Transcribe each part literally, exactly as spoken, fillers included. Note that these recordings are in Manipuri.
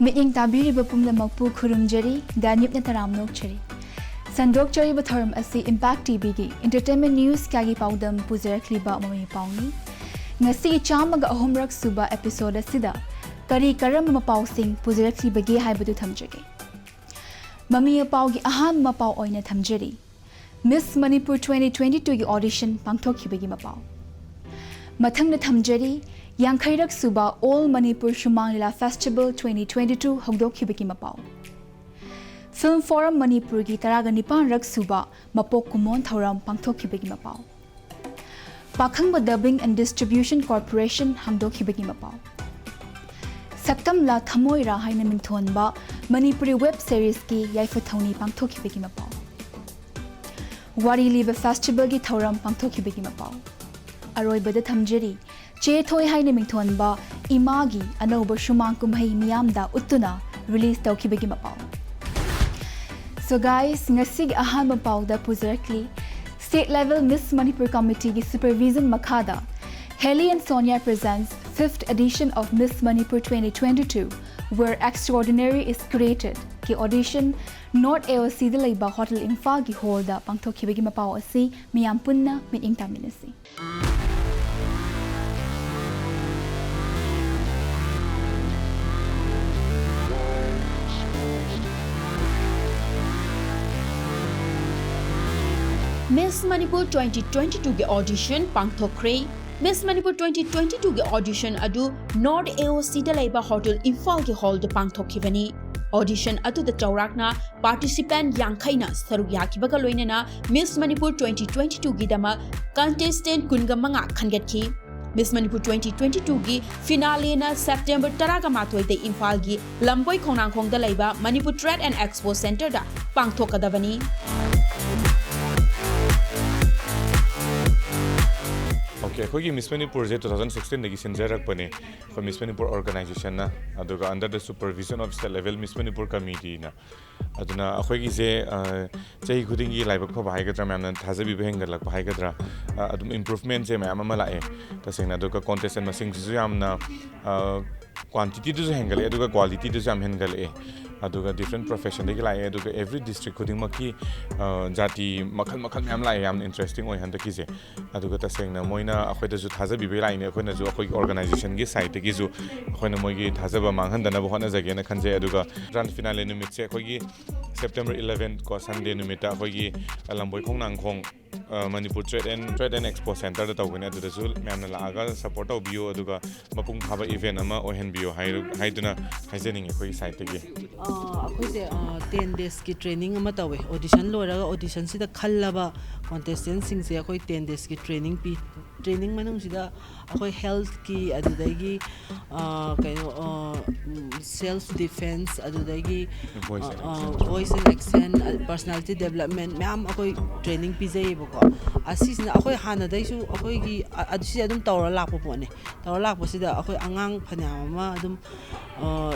ꯃꯤꯠꯌꯦꯡ ꯇꯥꯕꯤꯔꯤꯕ ꯄꯨꯝꯅꯃꯛꯄꯨ ꯈꯨꯔꯨꯝꯖꯔꯤ, ꯗꯥꯅ꯭ꯌꯨꯕꯅ ꯇꯔꯥꯝꯅ ꯑꯣꯛꯆꯔꯤ꯫ ꯁꯟꯗꯣꯛꯆꯔꯤꯕ ꯊꯧꯔꯝ ꯑꯁꯤ Impact ꯇꯤꯚꯤꯒꯤ entertainment news ꯀꯌꯥꯒꯤ ꯄꯥꯎꯗꯝ ꯄꯨꯖꯔꯛꯂꯤꯕ ꯃꯃꯤ ꯄꯥꯎꯅꯤ꯫ ꯉꯁꯤꯒꯤ ꯆꯥꯝꯃꯒ ꯑꯍꯨꯝꯔꯛ ꯁꯨꯕ episode ꯑꯁꯤꯗ ꯀꯔꯤ ꯀꯔꯝꯕ ꯃꯄꯥꯎꯁꯤꯡ ꯄꯨꯖꯔꯛꯂꯤꯕꯒꯦ ꯍꯥꯏꯕꯗꯨ ꯊꯝꯖꯒꯦ꯫ ꯃꯃꯤ ꯃꯄꯥꯎꯒꯤ ꯑꯍꯥꯟꯕ ꯃꯄꯥꯎ ꯑꯣꯏꯅ ꯊꯝꯖꯔꯤ, Miss Manipur twenty twenty-two ꯒꯤ audition ꯄꯥꯡꯊꯣꯛꯈꯤꯕꯒꯤ ꯃꯄꯥꯎ꯫ ꯃꯊꯪꯗ ꯊꯝꯖꯔꯤ, ꯌꯥꯡꯈꯩꯔꯛ ꯁꯨꯕ All Manipur ꯁꯨꯃꯥꯡ ꯂꯤꯂꯥ Festival twenty twenty-two ꯍꯧꯗꯣꯛꯈꯤꯕꯒꯤ ꯃꯄꯥꯎ꯫ Film Forum ꯃꯅꯤꯄꯨꯔꯒꯤ ꯇꯔꯥꯒ ꯅꯤꯄꯥꯟꯔꯛ ꯁꯨꯕ ꯃꯄꯣꯛ ꯀꯨꯝꯑꯣꯟ ꯊꯧꯔꯝ ꯄꯥꯡꯊꯣꯛꯈꯤꯕꯒꯤ ꯃꯄꯥꯎ꯫ ꯄꯥꯈꯪꯕ Dubbing and Distribution Corporation ꯍꯥꯡꯗꯣꯛꯈꯤꯕꯒꯤ ꯃꯄꯥꯎ꯫ ꯁꯛꯇꯝꯂꯥ ꯊꯃꯣꯏꯔꯥ ꯍꯥꯏꯅ ꯃꯤꯡꯊꯣꯟꯕ ꯃꯅꯤꯄꯨꯔꯤ web series ꯀꯤ ꯌꯥꯏꯐ ꯊꯧꯅꯤ ꯄꯥꯡꯊꯣꯛꯈꯤꯕꯒꯤ ꯃꯄꯥꯎ꯫ ꯋꯥꯔꯤ ꯂꯤꯕ festival ꯒꯤ ꯊꯧꯔꯝ ꯄꯥꯡꯊꯣꯛꯈꯤꯕꯒꯤ ꯃꯄꯥꯎ꯫ ꯑꯔꯣꯏꯕꯗ ꯊꯝꯖꯔꯤ, ꯆꯦ ꯊꯣꯏ ꯍꯥꯏꯅ ꯃꯤꯡꯊꯣꯟꯕ ꯏꯃꯥꯒꯤ ꯑꯅꯧꯕ ꯁꯨꯃꯥꯡ ꯀꯨꯝꯍꯩ ꯃꯤꯌꯥꯝꯗ ꯎꯠꯇꯨꯅ release ꯇꯧꯈꯤꯕꯒꯤ ꯃꯄꯥꯎ꯫ So guys, ꯉꯁꯤꯒꯤ ꯑꯍꯥꯟꯕ ꯄꯥꯎꯗ ꯄꯨꯖꯔꯛꯂꯤ, State Level Miss Manipur Committee ꯒꯤ supervision ꯃꯈꯥꯗ Helly and Sonia presents fifth edition of Miss Manipur twenty twenty-two, Where Extraordinary is Created ꯒꯤ audition North A O C ꯗ ꯂꯩꯕ Hotel ꯏꯝꯐꯥꯜꯒꯤ hall ꯗ ꯄꯥꯡꯊꯣꯛꯈꯤꯕꯒꯤ ꯃꯄꯥꯎ ꯑꯁꯤ ꯃꯤꯌꯥꯝ ꯄꯨꯟꯅ ꯃꯤꯠꯌꯦꯡ ꯇꯥꯃꯤꯟꯅꯁꯤ꯫ Miss Manipur twenty twenty-two ꯒꯤ audition ꯄꯥꯡꯊꯣꯛꯈ꯭ꯔꯦ꯫ Miss Manipur twenty twenty-two ꯒꯤ audition ꯑꯗꯨ North A O C ꯗ ꯂꯩꯕ Hotel ꯏꯝꯐꯥꯜꯒꯤ hall ꯗ ꯄꯥꯡꯊꯣꯛꯈꯤꯕꯅꯤ꯫ Audition ꯑꯗꯨꯗ ꯆꯥꯎꯔꯥꯛꯅ participant ꯌꯥꯡꯈꯩꯅ ꯁꯔꯨꯛ ꯌꯥꯈꯤꯕꯒ ꯂꯣꯏꯅꯅ Miss Manipur twenty twenty-two ꯒꯤꯗꯃꯛ contestant ꯀꯨꯟꯒ ꯃꯉꯥ ꯈꯟꯒꯠꯈꯤ꯫ Miss Manipur twenty twenty-two ꯒꯤ finale ꯅ September ꯇꯔꯥꯒ ꯃꯥꯊꯣꯏꯗ ꯏꯝꯐꯥꯜꯒꯤ ꯂꯝꯕꯣꯏ ꯈꯣꯡꯅꯥꯡꯈꯣꯡꯗ ꯂꯩꯕ Manipur Trade and Expo Center the ꯄꯥꯡꯊꯣꯛꯀꯗꯕꯅꯤ꯫ Okay, ꯑꯩꯈꯣꯏꯒꯤ Miss Manipur ꯁꯦ two thousand sixteen ꯗꯒꯤ ꯁꯤꯟꯖꯔꯛꯄꯅꯦ꯫ ꯑꯩꯈꯣꯏ Miss Manipur organization ꯅ, ꯑꯗꯨꯒ under the supervision of State Level Miss Manipur Committee ꯅ꯫ ꯑꯗꯨꯅ ꯑꯩꯈꯣꯏꯒꯤꯁꯦ, ꯑ, ꯆꯍꯤ ꯈꯨꯗꯤꯡꯒꯤ ꯂꯥꯏꯕꯛ ꯐꯕ ꯍꯥꯏꯒꯗ꯭ꯔꯥ, ꯃꯌꯥꯝꯅ ꯊꯥꯖꯕꯤꯕ ꯍꯦꯟꯒꯠꯂꯛꯄ ꯍꯥꯏꯒꯗ꯭ꯔꯥ, ꯑ, ꯑꯗꯨꯝ improvement ꯁꯦ ꯃꯌꯥꯝ ꯑꯃ ꯂꯥꯛꯑꯦ꯫ ꯇꯁꯦꯡꯅ, ꯑꯗꯨꯒ contestant ꯃꯁꯤꯡꯁꯤꯁꯨ ꯌꯥꯝꯅ, ꯑ, ꯀ꯭ꯋꯥꯟꯇꯤꯇꯤꯗꯨꯁꯨ ꯍꯦꯟꯒꯠꯂꯛꯑꯦ, ꯑꯗꯨꯒ ꯀ꯭ꯋꯥꯂꯤꯇꯤꯗꯨꯁꯨ ꯌꯥꯝ ꯍꯦꯟꯒꯠꯂꯛꯑꯦ꯫ ꯑꯗꯨꯒ ꯗꯤꯐ꯭ꯔꯦꯟ ꯄ꯭ꯔꯣꯐꯦꯁꯟꯗꯒꯤ ꯂꯥꯛꯑꯦ, ꯑꯗꯨꯒ ꯑꯦꯕ꯭ꯔꯤ ꯗꯤꯁꯇ꯭ꯔꯤꯛ ꯈꯨꯗꯤꯡꯃꯛꯀꯤ, ꯑ, ꯖꯥꯇꯤ ꯃꯈꯜ ꯃꯈꯜ ꯃꯌꯥꯝ ꯂꯥꯛꯑꯦ꯫ ꯌꯥꯝꯅ ꯏꯟꯇꯔꯦꯁꯇꯤꯡ ꯑꯣꯏ ꯍꯟꯗꯛꯀꯤꯁꯦ꯫ ꯑꯗꯨꯒ ꯇꯁꯦꯡꯅ ꯃꯣꯏꯅ ꯑꯩꯈꯣꯏꯗꯁꯨ ꯊꯥꯖꯕꯤꯕꯩ ꯂꯥꯛꯏꯅꯦ꯫ ꯑꯩꯈꯣꯏꯅꯁꯨ ꯑꯩꯈꯣꯏꯒꯤ ꯑꯣꯔꯒꯅꯥꯏꯖꯦꯁꯟꯒꯤ ꯁꯥꯏꯠꯇꯒꯤꯁꯨ ꯑꯩꯈꯣꯏꯅ ꯃꯣꯏꯒꯤ ꯊꯥꯖꯕ ꯃꯥꯡꯍꯟꯗꯅꯕ ꯍꯣꯠꯅꯖꯒꯦꯅ ꯈꯟꯖꯩ꯫ ꯑꯗꯨꯒ ꯒ꯭ꯔꯥꯟ ꯐꯤꯅꯥꯂꯦ ꯅꯨꯃꯤꯠꯁꯦ ꯑꯩꯈꯣꯏꯒꯤ ꯁꯦꯞꯇꯦꯝꯕꯔ ꯏꯂꯦꯚꯦꯟ ꯀꯣ, ꯁꯟꯗꯦ ꯅꯨꯃꯤꯠꯇ ꯑꯩꯈꯣꯏꯒꯤ ꯂꯝꯕꯣꯏ ꯈꯣꯡꯅꯥꯡꯈꯣꯡ, ꯑ, Manipur trade and, trade and expo ꯁꯦꯟꯇꯔꯗ ꯇꯧꯒꯅꯤ꯫ ꯑꯗꯨꯗꯁꯨ ꯃꯌꯥꯝꯅ ꯂꯥꯛꯑꯒ ꯁꯄꯣꯔꯠ ꯇꯧꯕꯤꯌꯨ, ꯑꯗꯨꯒ ꯃꯄꯨꯡ ꯐꯥꯕ ꯏꯚꯦꯟ ꯑꯃ ꯑꯣꯏꯍꯟꯕꯤꯌꯨ ꯍꯥꯏꯔ-, ꯍꯥꯏꯗꯨꯅ ꯍꯥꯏꯖꯅꯤꯡꯉꯤ ꯑꯩꯈꯣꯏꯒꯤ ꯁꯥꯏꯠꯇꯒꯤ꯫ ꯑ, ꯑꯩꯈꯣꯏꯁꯦ, ꯑ, ꯇꯦꯟ ꯗꯦꯖꯀꯤ ꯇ꯭ꯔꯦꯅꯤꯡ ꯑꯃ ꯇꯧꯋꯦ꯫ ꯑꯣꯗꯤꯁꯟ ꯂꯣꯏꯔꯒ ꯑꯣꯗꯤꯁꯟꯁꯤꯗ ꯈꯜꯂꯕ ꯀꯣꯟꯇꯦꯁꯇꯦꯟꯁꯤꯡꯁꯦ ꯑꯩꯈꯣꯏ ꯇꯦꯟ ꯗꯦꯖꯀꯤ ꯇ꯭ꯔꯦꯅꯤꯡ ꯄꯤ꯫ ꯇ꯭ꯔꯦꯅꯤꯡ ꯃꯅꯨꯡꯁꯤꯗ ꯑꯩꯈꯣꯏ ꯍꯦꯜꯊꯀꯤ, ꯑꯗꯨꯗꯒꯤ, ꯑ, ꯀꯩꯅꯣ, ꯑ, ꯎꯝ, ꯁꯦꯜꯐ ꯗꯤꯐꯦꯟꯁ, ꯑꯗꯨꯗꯒꯤ, Voice and ꯑ, ꯑ, Action. Voice and Action, ꯑ, personality development ꯃꯌꯥꯝ ꯑꯩꯈꯣꯏ ꯇ꯭ꯔꯦꯅꯤꯡ ꯄꯤꯖꯩꯌꯦꯕꯀꯣ꯫ ꯑꯁꯤꯁꯤꯅ ꯑꯩꯈꯣꯏ ꯍꯥꯟꯅꯗꯩꯁꯨ ꯑꯩꯈꯣꯏꯒꯤ, ꯑ-, ꯑ-, ꯁꯤ ꯑꯗꯨꯝ ꯇꯧꯔ ꯂꯥꯛꯄ ꯄꯣꯠꯅꯤ꯫ ꯇꯧꯔ ꯂꯥꯛꯄꯁꯤꯗ ꯑꯩꯈꯣꯏ ꯑꯉꯥꯡ ꯐꯅꯌꯥꯝ ꯑꯃ ꯑꯗꯨꯝ, ꯑ,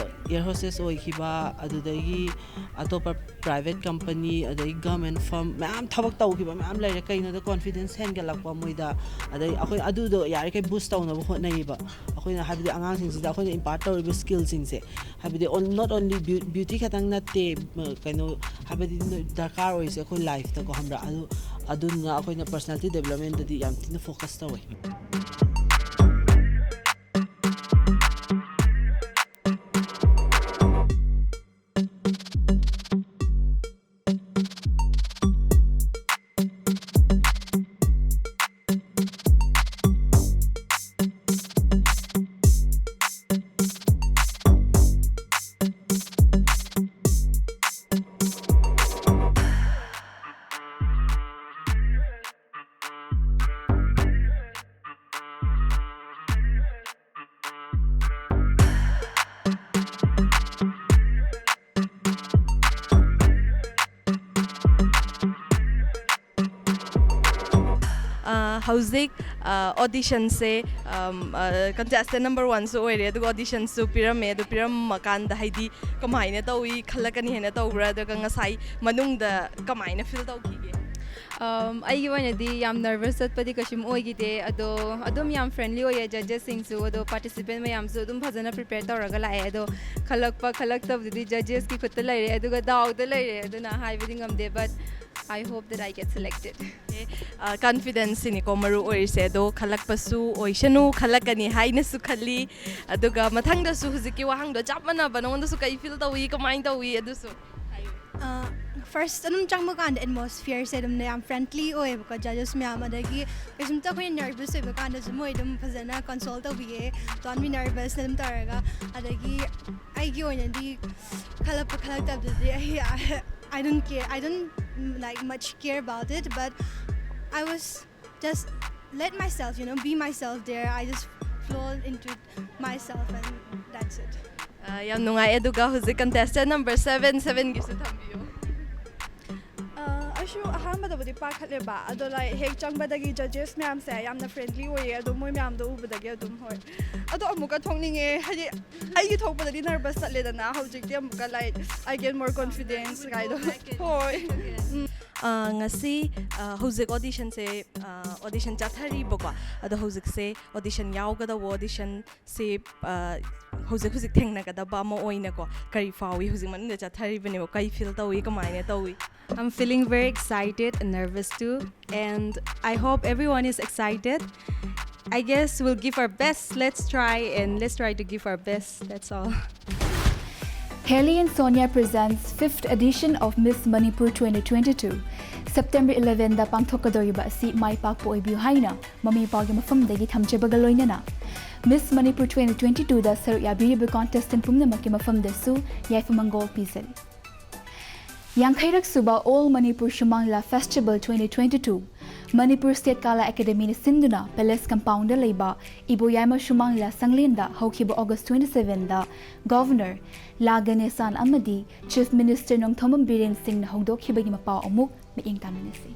ꯑꯦꯌꯔ ꯍꯣꯁꯇꯦꯁ ꯑꯣꯏꯈꯤꯕ, ꯑꯗꯨꯗꯒꯤ ꯑꯇꯣꯞꯄ ꯄ꯭ꯔꯥꯏꯚꯦꯠ ꯀꯝꯄꯅꯤ, ꯑꯗꯒꯤ ꯒꯃꯦꯟ ꯐꯔꯝ ꯃꯌꯥꯝ ꯊꯕꯛ ꯇꯧꯈꯤꯕ ꯃꯌꯥꯝ ꯂꯩꯔꯦ꯫ ꯀꯩꯅꯣꯗ ꯀꯣꯟꯐꯤꯗꯦꯟꯁ ꯍꯦꯟꯒꯠꯂꯛꯄ ꯃꯣꯏꯗ, ꯑꯗꯩ ꯑꯩꯈꯣꯏ ꯑꯗꯨꯗꯣ ꯌꯥꯔꯤꯈꯩ ꯕꯨꯁ ꯇꯧꯅꯕ ꯍꯣꯠꯅꯩꯌꯦꯕ꯫ ꯑꯩꯈꯣꯏꯅ ꯍꯥꯏꯕꯗꯤ ꯑꯉꯥꯡꯁꯤꯡꯁꯤꯗ ꯑꯩꯈꯣꯏꯅ ꯏꯝꯄꯥꯔꯠ ꯇꯧꯔꯤꯕ ꯁ꯭ꯀꯤꯜꯁꯤꯡꯁꯦ, ꯍꯥꯏꯕꯗꯤ ꯑꯣꯟ-, not only ꯕ꯭ꯌꯨ-, ꯕ꯭ꯌꯨꯇꯤ ꯈꯛꯇꯪ ꯅꯠꯇꯦ, ꯃ-, ꯀꯩꯅꯣ, ꯍꯥꯏꯕꯗꯤ ꯅꯣꯏ ꯗꯔꯀꯥꯔ ꯑꯣꯏꯔꯤꯁꯦ ꯑꯩꯈꯣꯏ ꯂꯥꯏꯐꯇꯀꯣ, ꯈꯪꯕ꯭ꯔꯥ? ꯑꯗꯨ, ꯑꯗꯨꯅ ꯑꯩꯈꯣꯏꯅ ꯄꯔꯁꯅꯦꯂꯤꯇꯤ ꯗꯦꯕꯂꯞꯃꯦꯟꯗꯗꯤ ꯌꯥꯝ ꯊꯤꯅ ꯐꯣꯀꯁ ꯇꯧꯋꯦ꯫ ꯑ, ꯍꯧꯖꯤꯛ, ꯑ, ꯑꯣꯗꯤꯁꯟꯁꯦ, ꯑꯝ, ꯑ, ꯀꯟꯇꯦꯁꯇꯦꯟ ꯅꯝꯕꯔ ꯋꯥꯟꯁꯨ ꯑꯣꯏꯔꯦ, ꯑꯗꯨꯒ ꯑꯣꯗꯤꯁꯟꯁꯨ ꯄꯤꯔꯝꯃꯦ꯫ ꯑꯗꯨ ꯄꯤꯔꯝꯃꯀꯥꯟꯗ, ꯍꯥꯏꯗꯤ, ꯀꯃꯥꯏꯅ ꯇꯧꯏ, ꯈꯜꯂꯛꯀꯅꯤ ꯍꯥꯏꯅ ꯇꯧꯕ꯭ꯔꯥ? ꯑꯗꯨꯒ ꯉꯁꯥꯏ ꯃꯅꯨꯡꯗ ꯀꯃꯥꯏꯅ ꯐꯤꯜ ꯇꯧꯈꯤꯒꯦ? ꯑꯩꯒꯤ ꯑꯣꯏꯅꯗꯤ ꯌꯥꯝ ꯅꯔꯚꯁ ꯆꯠꯄꯗꯤ ꯀꯩꯁꯨꯝ ꯑꯣꯏꯈꯤꯗꯦ꯫ ꯑꯗꯣ ꯑꯗꯨꯝ ꯌꯥꯝ ꯐ꯭ꯔꯦꯟꯂꯤ ꯑꯣꯏꯌꯦ꯫ ꯖꯖꯦꯁꯁꯤꯡꯁꯨ, ꯑꯗꯣ ꯄꯥꯔꯇꯤꯁꯤꯄꯦꯟ ꯃꯌꯥꯝꯁꯨ ꯑꯗꯨꯝ ꯐꯖꯅ ꯄ꯭ꯔꯤꯄꯦꯌꯔ ꯇꯧꯔꯒ ꯂꯥꯛꯑꯦ꯫ ꯑꯗꯣ ꯈꯜꯂꯛꯄ ꯈꯜꯂꯛꯇꯕꯗꯨꯗꯤ ꯖꯖꯦꯁꯀꯤ ꯈꯨꯠꯇ ꯂꯩꯔꯦ, ꯑꯗꯨꯒ ꯗꯥꯎꯗ ꯂꯩꯔꯦ꯫ ꯑꯗꯨꯅ ꯍꯥꯏꯕꯗꯤ ꯉꯝꯗꯦ, but I hope that I get selected. ꯀꯟꯐꯤꯗꯦꯟꯁꯁꯤꯅꯤꯀꯣ ꯃꯔꯨ ꯑꯣꯏꯔꯤꯁꯦ꯫ ꯑꯗꯣ ꯈꯜꯂꯛꯄꯁꯨ ꯑꯣꯏꯁꯅꯨ, ꯈꯜꯂꯛꯀꯅꯤ ꯍꯥꯏꯅꯁꯨ ꯈꯜꯂꯤ꯫ ꯑꯗꯨꯒ ꯃꯊꯪꯗꯁꯨ ꯍꯧꯖꯤꯛꯀꯤ ꯋꯥꯍꯪꯗꯣ ꯆꯞ ꯃꯥꯟꯅꯕ, ꯅꯉꯣꯟꯗꯁꯨ ꯀꯩ ꯐꯤꯜ ꯇꯧꯏ, ꯀꯃꯥꯏꯅ ꯇꯧꯏ, ꯑꯗꯨꯁꯨ ꯍꯥꯏꯌꯨ꯫ ꯐꯥꯔꯁ ꯑꯗꯨꯝ ꯆꯪꯕ ꯀꯥꯟꯗ ꯑꯦꯠꯃꯣꯁꯐꯤꯌꯔꯁꯦ ꯑꯗꯨꯝ ꯌꯥꯝ ꯐ꯭ꯔꯦꯟꯀ꯭ꯂꯤ ꯑꯣꯏꯌꯦꯕꯀꯣ꯫ ꯖꯖꯦꯁ ꯃꯌꯥꯝ, ꯑꯗꯒꯤ ꯀꯩꯁꯨꯝꯇ ꯑꯩꯈꯣꯏꯅ ꯅꯔꯚꯁ ꯑꯣꯏꯕ ꯀꯥꯟꯗꯁꯨ ꯃꯣꯏ ꯑꯗꯨꯝ ꯐꯖꯅ ꯀꯟꯁꯣꯜ ꯇꯧꯕꯤꯌꯦ꯫ Don't be nervous ꯑꯗꯨꯝ ꯇꯧꯔꯒ꯫ ꯑꯗꯒꯤ ꯑꯩꯒꯤ ꯑꯣꯏꯅꯗꯤ ꯈꯜꯂꯛꯄ ꯈꯜꯂꯛꯇꯕꯗꯨꯗꯤ ꯑꯩ I don't care, I don't like much care about it, but I was just let myself, you know, be myself there. I just flow into myself and that's it. ꯌꯥꯝ ꯅꯨꯡꯉꯥꯏ꯫ ꯑꯗꯨꯒ ꯍꯧꯖꯤꯛ contestant number seven, sevenꯒꯤꯁꯨ ꯊꯝꯕꯤꯌꯨ꯫ ꯑꯩꯁꯨ ꯑꯍꯥꯟꯕꯗꯕꯨꯗꯤ ꯄꯥꯈꯠꯂꯦꯕ, ꯑꯗꯣ ꯂꯥꯏꯛ ꯍꯦꯛ ꯆꯪꯕꯗꯒꯤ ꯖꯖꯦꯁ ꯃꯌꯥꯝꯁꯦ ꯌꯥꯝꯅ ꯐ꯭ꯔꯦꯟꯂꯤ ꯑꯣꯏꯌꯦ꯫ ꯑꯗꯣ ꯃꯣꯏ ꯃꯌꯥꯝꯗꯣ ꯎꯕꯗꯒꯤ ꯑꯗꯨꯝ ꯍꯣꯏ꯫ ꯑꯗꯣ ꯑꯃꯨꯛꯀ ꯊꯣꯛꯅꯤꯡꯉꯦ, ꯍꯥꯏꯗꯤ ꯑꯩꯒꯤ ꯊꯣꯛꯄꯗꯗꯤ ꯅꯔꯚꯁ ꯆꯠꯂꯦꯗꯅ꯫ ꯍꯧꯖꯤꯛꯇꯤ ꯑꯃꯨꯛꯀ like I get more confidence ꯀꯥꯏꯗꯣ꯫ ꯍꯣꯏ꯫ ꯉꯁꯤ ꯍꯧꯖꯤꯛ ꯑꯣꯗꯤꯁꯟꯁꯦ, ꯑꯣꯗꯤꯁꯟ ꯆꯠꯊꯔꯤꯕꯀꯣ꯫ ꯑꯗꯣ ꯍꯧꯖꯤꯛꯁꯦ ꯑꯣꯗꯤꯁꯟ ꯌꯥꯎꯒꯗꯧꯕ ꯑꯣꯗꯤꯁꯟ ꯁꯤ ꯍꯧꯖꯤꯛ ꯍꯧꯖꯤꯛ ꯊꯦꯡꯅꯒꯗꯕ ꯑꯃ ꯑꯣꯏꯅꯀꯣ꯫ ꯀꯔꯤ ꯐꯥꯎꯏ? ꯍꯧꯖꯤꯛ ꯃꯅꯨꯡꯗ ꯆꯠꯊꯔꯤꯕꯅꯦꯕ, ꯀꯩ ꯐꯤꯜ ꯇꯧꯏ, ꯀꯃꯥꯏꯅ ꯇꯧꯏ? I'm feeling very excited and nervous too, and I hope everyone is excited. I guess we'll give our best. Let's try and let's try to give our best. That's all. Helly and Sonia presents fifth edition of Miss Manipur twenty twenty-two. September elevenꯗ ꯄꯥꯡꯊꯣꯛꯀꯗꯧꯔꯤꯕ ꯑꯁꯤ ꯃꯥꯏ ꯄꯥꯛꯄ ꯑꯣꯏꯕꯤꯌꯨ ꯍꯥꯏꯅ ꯃꯃꯤ ꯄꯥꯎꯒꯤ ꯃꯐꯝꯗꯒꯤ ꯊꯝꯖꯕꯒ ꯂꯣꯏꯅꯅ Miss Manipur twenty twenty-twoꯗ ꯁꯔꯨꯛ ꯌꯥꯕꯤꯔꯤꯕ contestant ꯄꯨꯝꯅꯃꯛꯀꯤ ꯃꯐꯝꯗꯁꯨ ꯌꯥꯏꯐ ꯃꯪꯒꯣꯜ ꯄꯤꯖꯔꯤ꯫ ꯌꯥꯡꯈꯩꯔꯛ ꯁꯨꯕ All Manipur Shumang Lila Festival twenty twenty-two Manipur state ꯀꯂꯥ ꯑꯦꯀꯥꯗꯃꯤꯅ ꯁꯤꯟꯗꯨꯅ ꯄꯦꯂꯦꯁ ꯀꯝꯄꯥꯎꯟꯗ ꯂꯩꯕ ꯏꯕꯣꯌꯥꯏꯃ ꯁꯨꯃꯥꯡ ꯂꯤꯂꯥ ꯁꯪꯂꯦꯟꯗ ꯍꯧꯈꯤꯕ ꯑꯣꯒꯁ twenty sevenꯗ ꯒꯚꯔꯅꯔ ꯂꯥ ꯒꯅꯦꯁꯥꯟ ꯑꯃꯗꯤ ꯆꯤꯐ ꯃꯤꯅꯤꯁꯇꯔ ꯅꯣꯡꯊꯣꯝꯕꯝ ꯕꯤꯔꯦꯟ ꯁꯤꯡꯅ ꯍꯧꯗꯣꯛꯈꯤꯕꯒꯤ ꯃꯄꯥꯎ ꯑꯃꯨꯛ ꯃꯤꯠꯌꯦꯡ ꯇꯥꯃꯤꯟꯅꯁꯤ꯫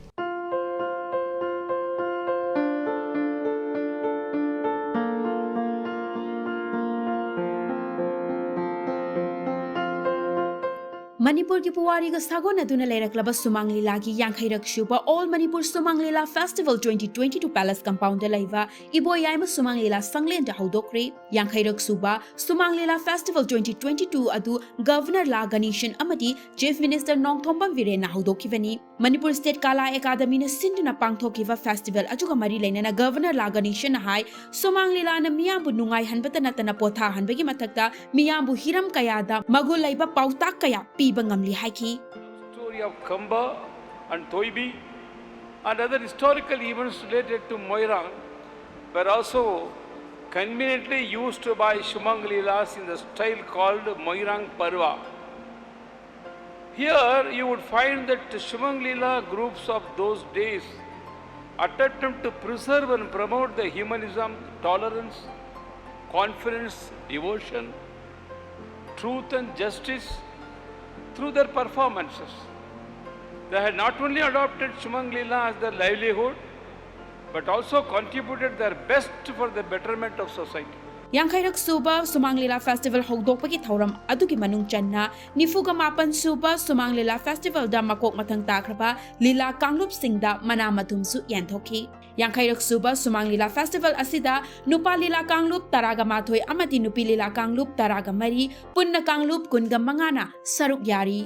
ꯃꯅꯤꯄꯨꯔꯒꯤ ꯄꯨꯋꯥꯔꯤꯒ ꯁꯥꯒꯣꯟꯅꯗꯨꯅ ꯂꯩꯔꯛꯂꯕ ꯁꯨꯃꯥꯡ ꯂꯤꯂꯥꯒꯤ ꯌꯥꯡꯈꯩꯔꯛ ꯁꯨꯕ All Manipur Sumang Lila Festival twenty twenty-two Palace Compoundꯗ ꯂꯩꯕ ꯏꯕꯣꯌꯥꯏꯃ ꯁꯨꯃꯥꯡ ꯂꯤꯂꯥ ꯁꯪꯂꯦꯟꯗ ꯍꯧꯗꯣꯛꯈ꯭ꯔꯦ꯫ ꯌꯥꯡꯈꯩꯔꯛ ꯁꯨꯕ ꯁꯨꯃꯥꯡ ꯂꯤꯂꯥ Festival twenty twenty-two ꯑꯗꯨ Governor ꯂꯥ ꯒꯅꯦꯁꯟ ꯑꯃꯗꯤ Chief Minister Nongthombam ꯕꯤꯔꯦꯟꯅ ꯍꯧꯗꯣꯛꯈꯤꯕꯅꯤ꯫ Manipur State ꯀꯂꯥ ꯑꯦꯀꯥꯗꯃꯤꯅ ꯁꯤꯟꯗꯨꯅ ꯄꯥꯡꯊꯣꯛꯈꯤꯕ festival ꯑꯗꯨꯒ ꯃꯔꯤ ꯂꯩꯅꯅ Governor ꯂꯥ ꯒꯅꯦꯁꯟꯅ ꯍꯥꯏ, ꯁꯨꯃꯥꯡ ꯂꯤꯂꯥꯅ ꯃꯤꯌꯥꯝꯕꯨ ꯅꯨꯡꯉꯥꯏꯍꯟꯕꯇ ꯅꯠꯇꯅ ꯄꯣꯊꯥꯍꯟꯕꯒꯤ ꯃꯊꯛꯇ ꯃꯤꯌꯥꯝꯕꯨ ꯍꯤꯔꯝ ꯀꯌꯥꯗ ꯃꯒꯨꯟ ꯂꯩꯕ ꯄꯥꯎꯇꯥꯛ ꯀꯌꯥ ꯄꯤꯕ ꯉꯝꯂꯤ ꯍꯥꯏꯈꯤ꯫ Story of Khamba and Toibi and other historical events related to Moirang were also conveniently used by Shumang Leelas in the style called Moirang Parva. Here you would find that Shumang Leela groups of those days attempted to preserve and promote the humanism, tolerance, confidence, devotion, truth and justice through their performances. They had not only adopted Shumang Leela as their livelihood, but also contributed their best for the betterment of society. ꯌꯥꯡꯈꯩꯔꯛ ꯁꯨꯕ ꯁꯨꯃꯥꯡ ꯂꯤꯂꯥ festival ꯍꯧꯗꯣꯛꯄꯒꯤ ꯊꯧꯔꯝ ꯑꯗꯨꯒꯤ ꯃꯅꯨꯡ ꯆꯟꯅ ꯅꯤꯐꯨꯒ ꯃꯥꯄꯟ ꯁꯨꯕ ꯁꯨꯃꯥꯡ ꯂꯤꯂꯥ festivalꯗ ꯃꯀꯣꯛ ꯃꯊꯪ ꯇꯥꯈ꯭ꯔꯕ ꯂꯤꯂꯥ ꯀꯥꯡꯂꯨꯞꯁꯤꯡꯗ ꯃꯅꯥ ꯃꯊꯨꯝꯁꯨ ꯌꯦꯟꯊꯣꯛꯈꯤ꯫ ꯌꯥꯡꯈꯩꯔꯛ ꯁꯨꯕ ꯁꯨꯃꯥꯡ ꯂꯤꯂꯥ festival ꯑꯁꯤꯗ ꯅꯨꯄꯥ ꯂꯤꯂꯥ ꯀꯥꯡꯂꯨꯞ ꯇꯔꯥꯒ ꯃꯥꯊꯣꯏ ꯑꯃꯗꯤ ꯅꯨꯄꯤ ꯂꯤꯂꯥ ꯀꯥꯡꯂꯨꯞ ꯇꯔꯥꯒ ꯃꯔꯤ, ꯄꯨꯟꯅ ꯀꯥꯡꯂꯨꯞ ꯀꯨꯟꯒ ꯃꯉꯥꯅ ꯁꯔꯨꯛ ꯌꯥꯔꯤ꯫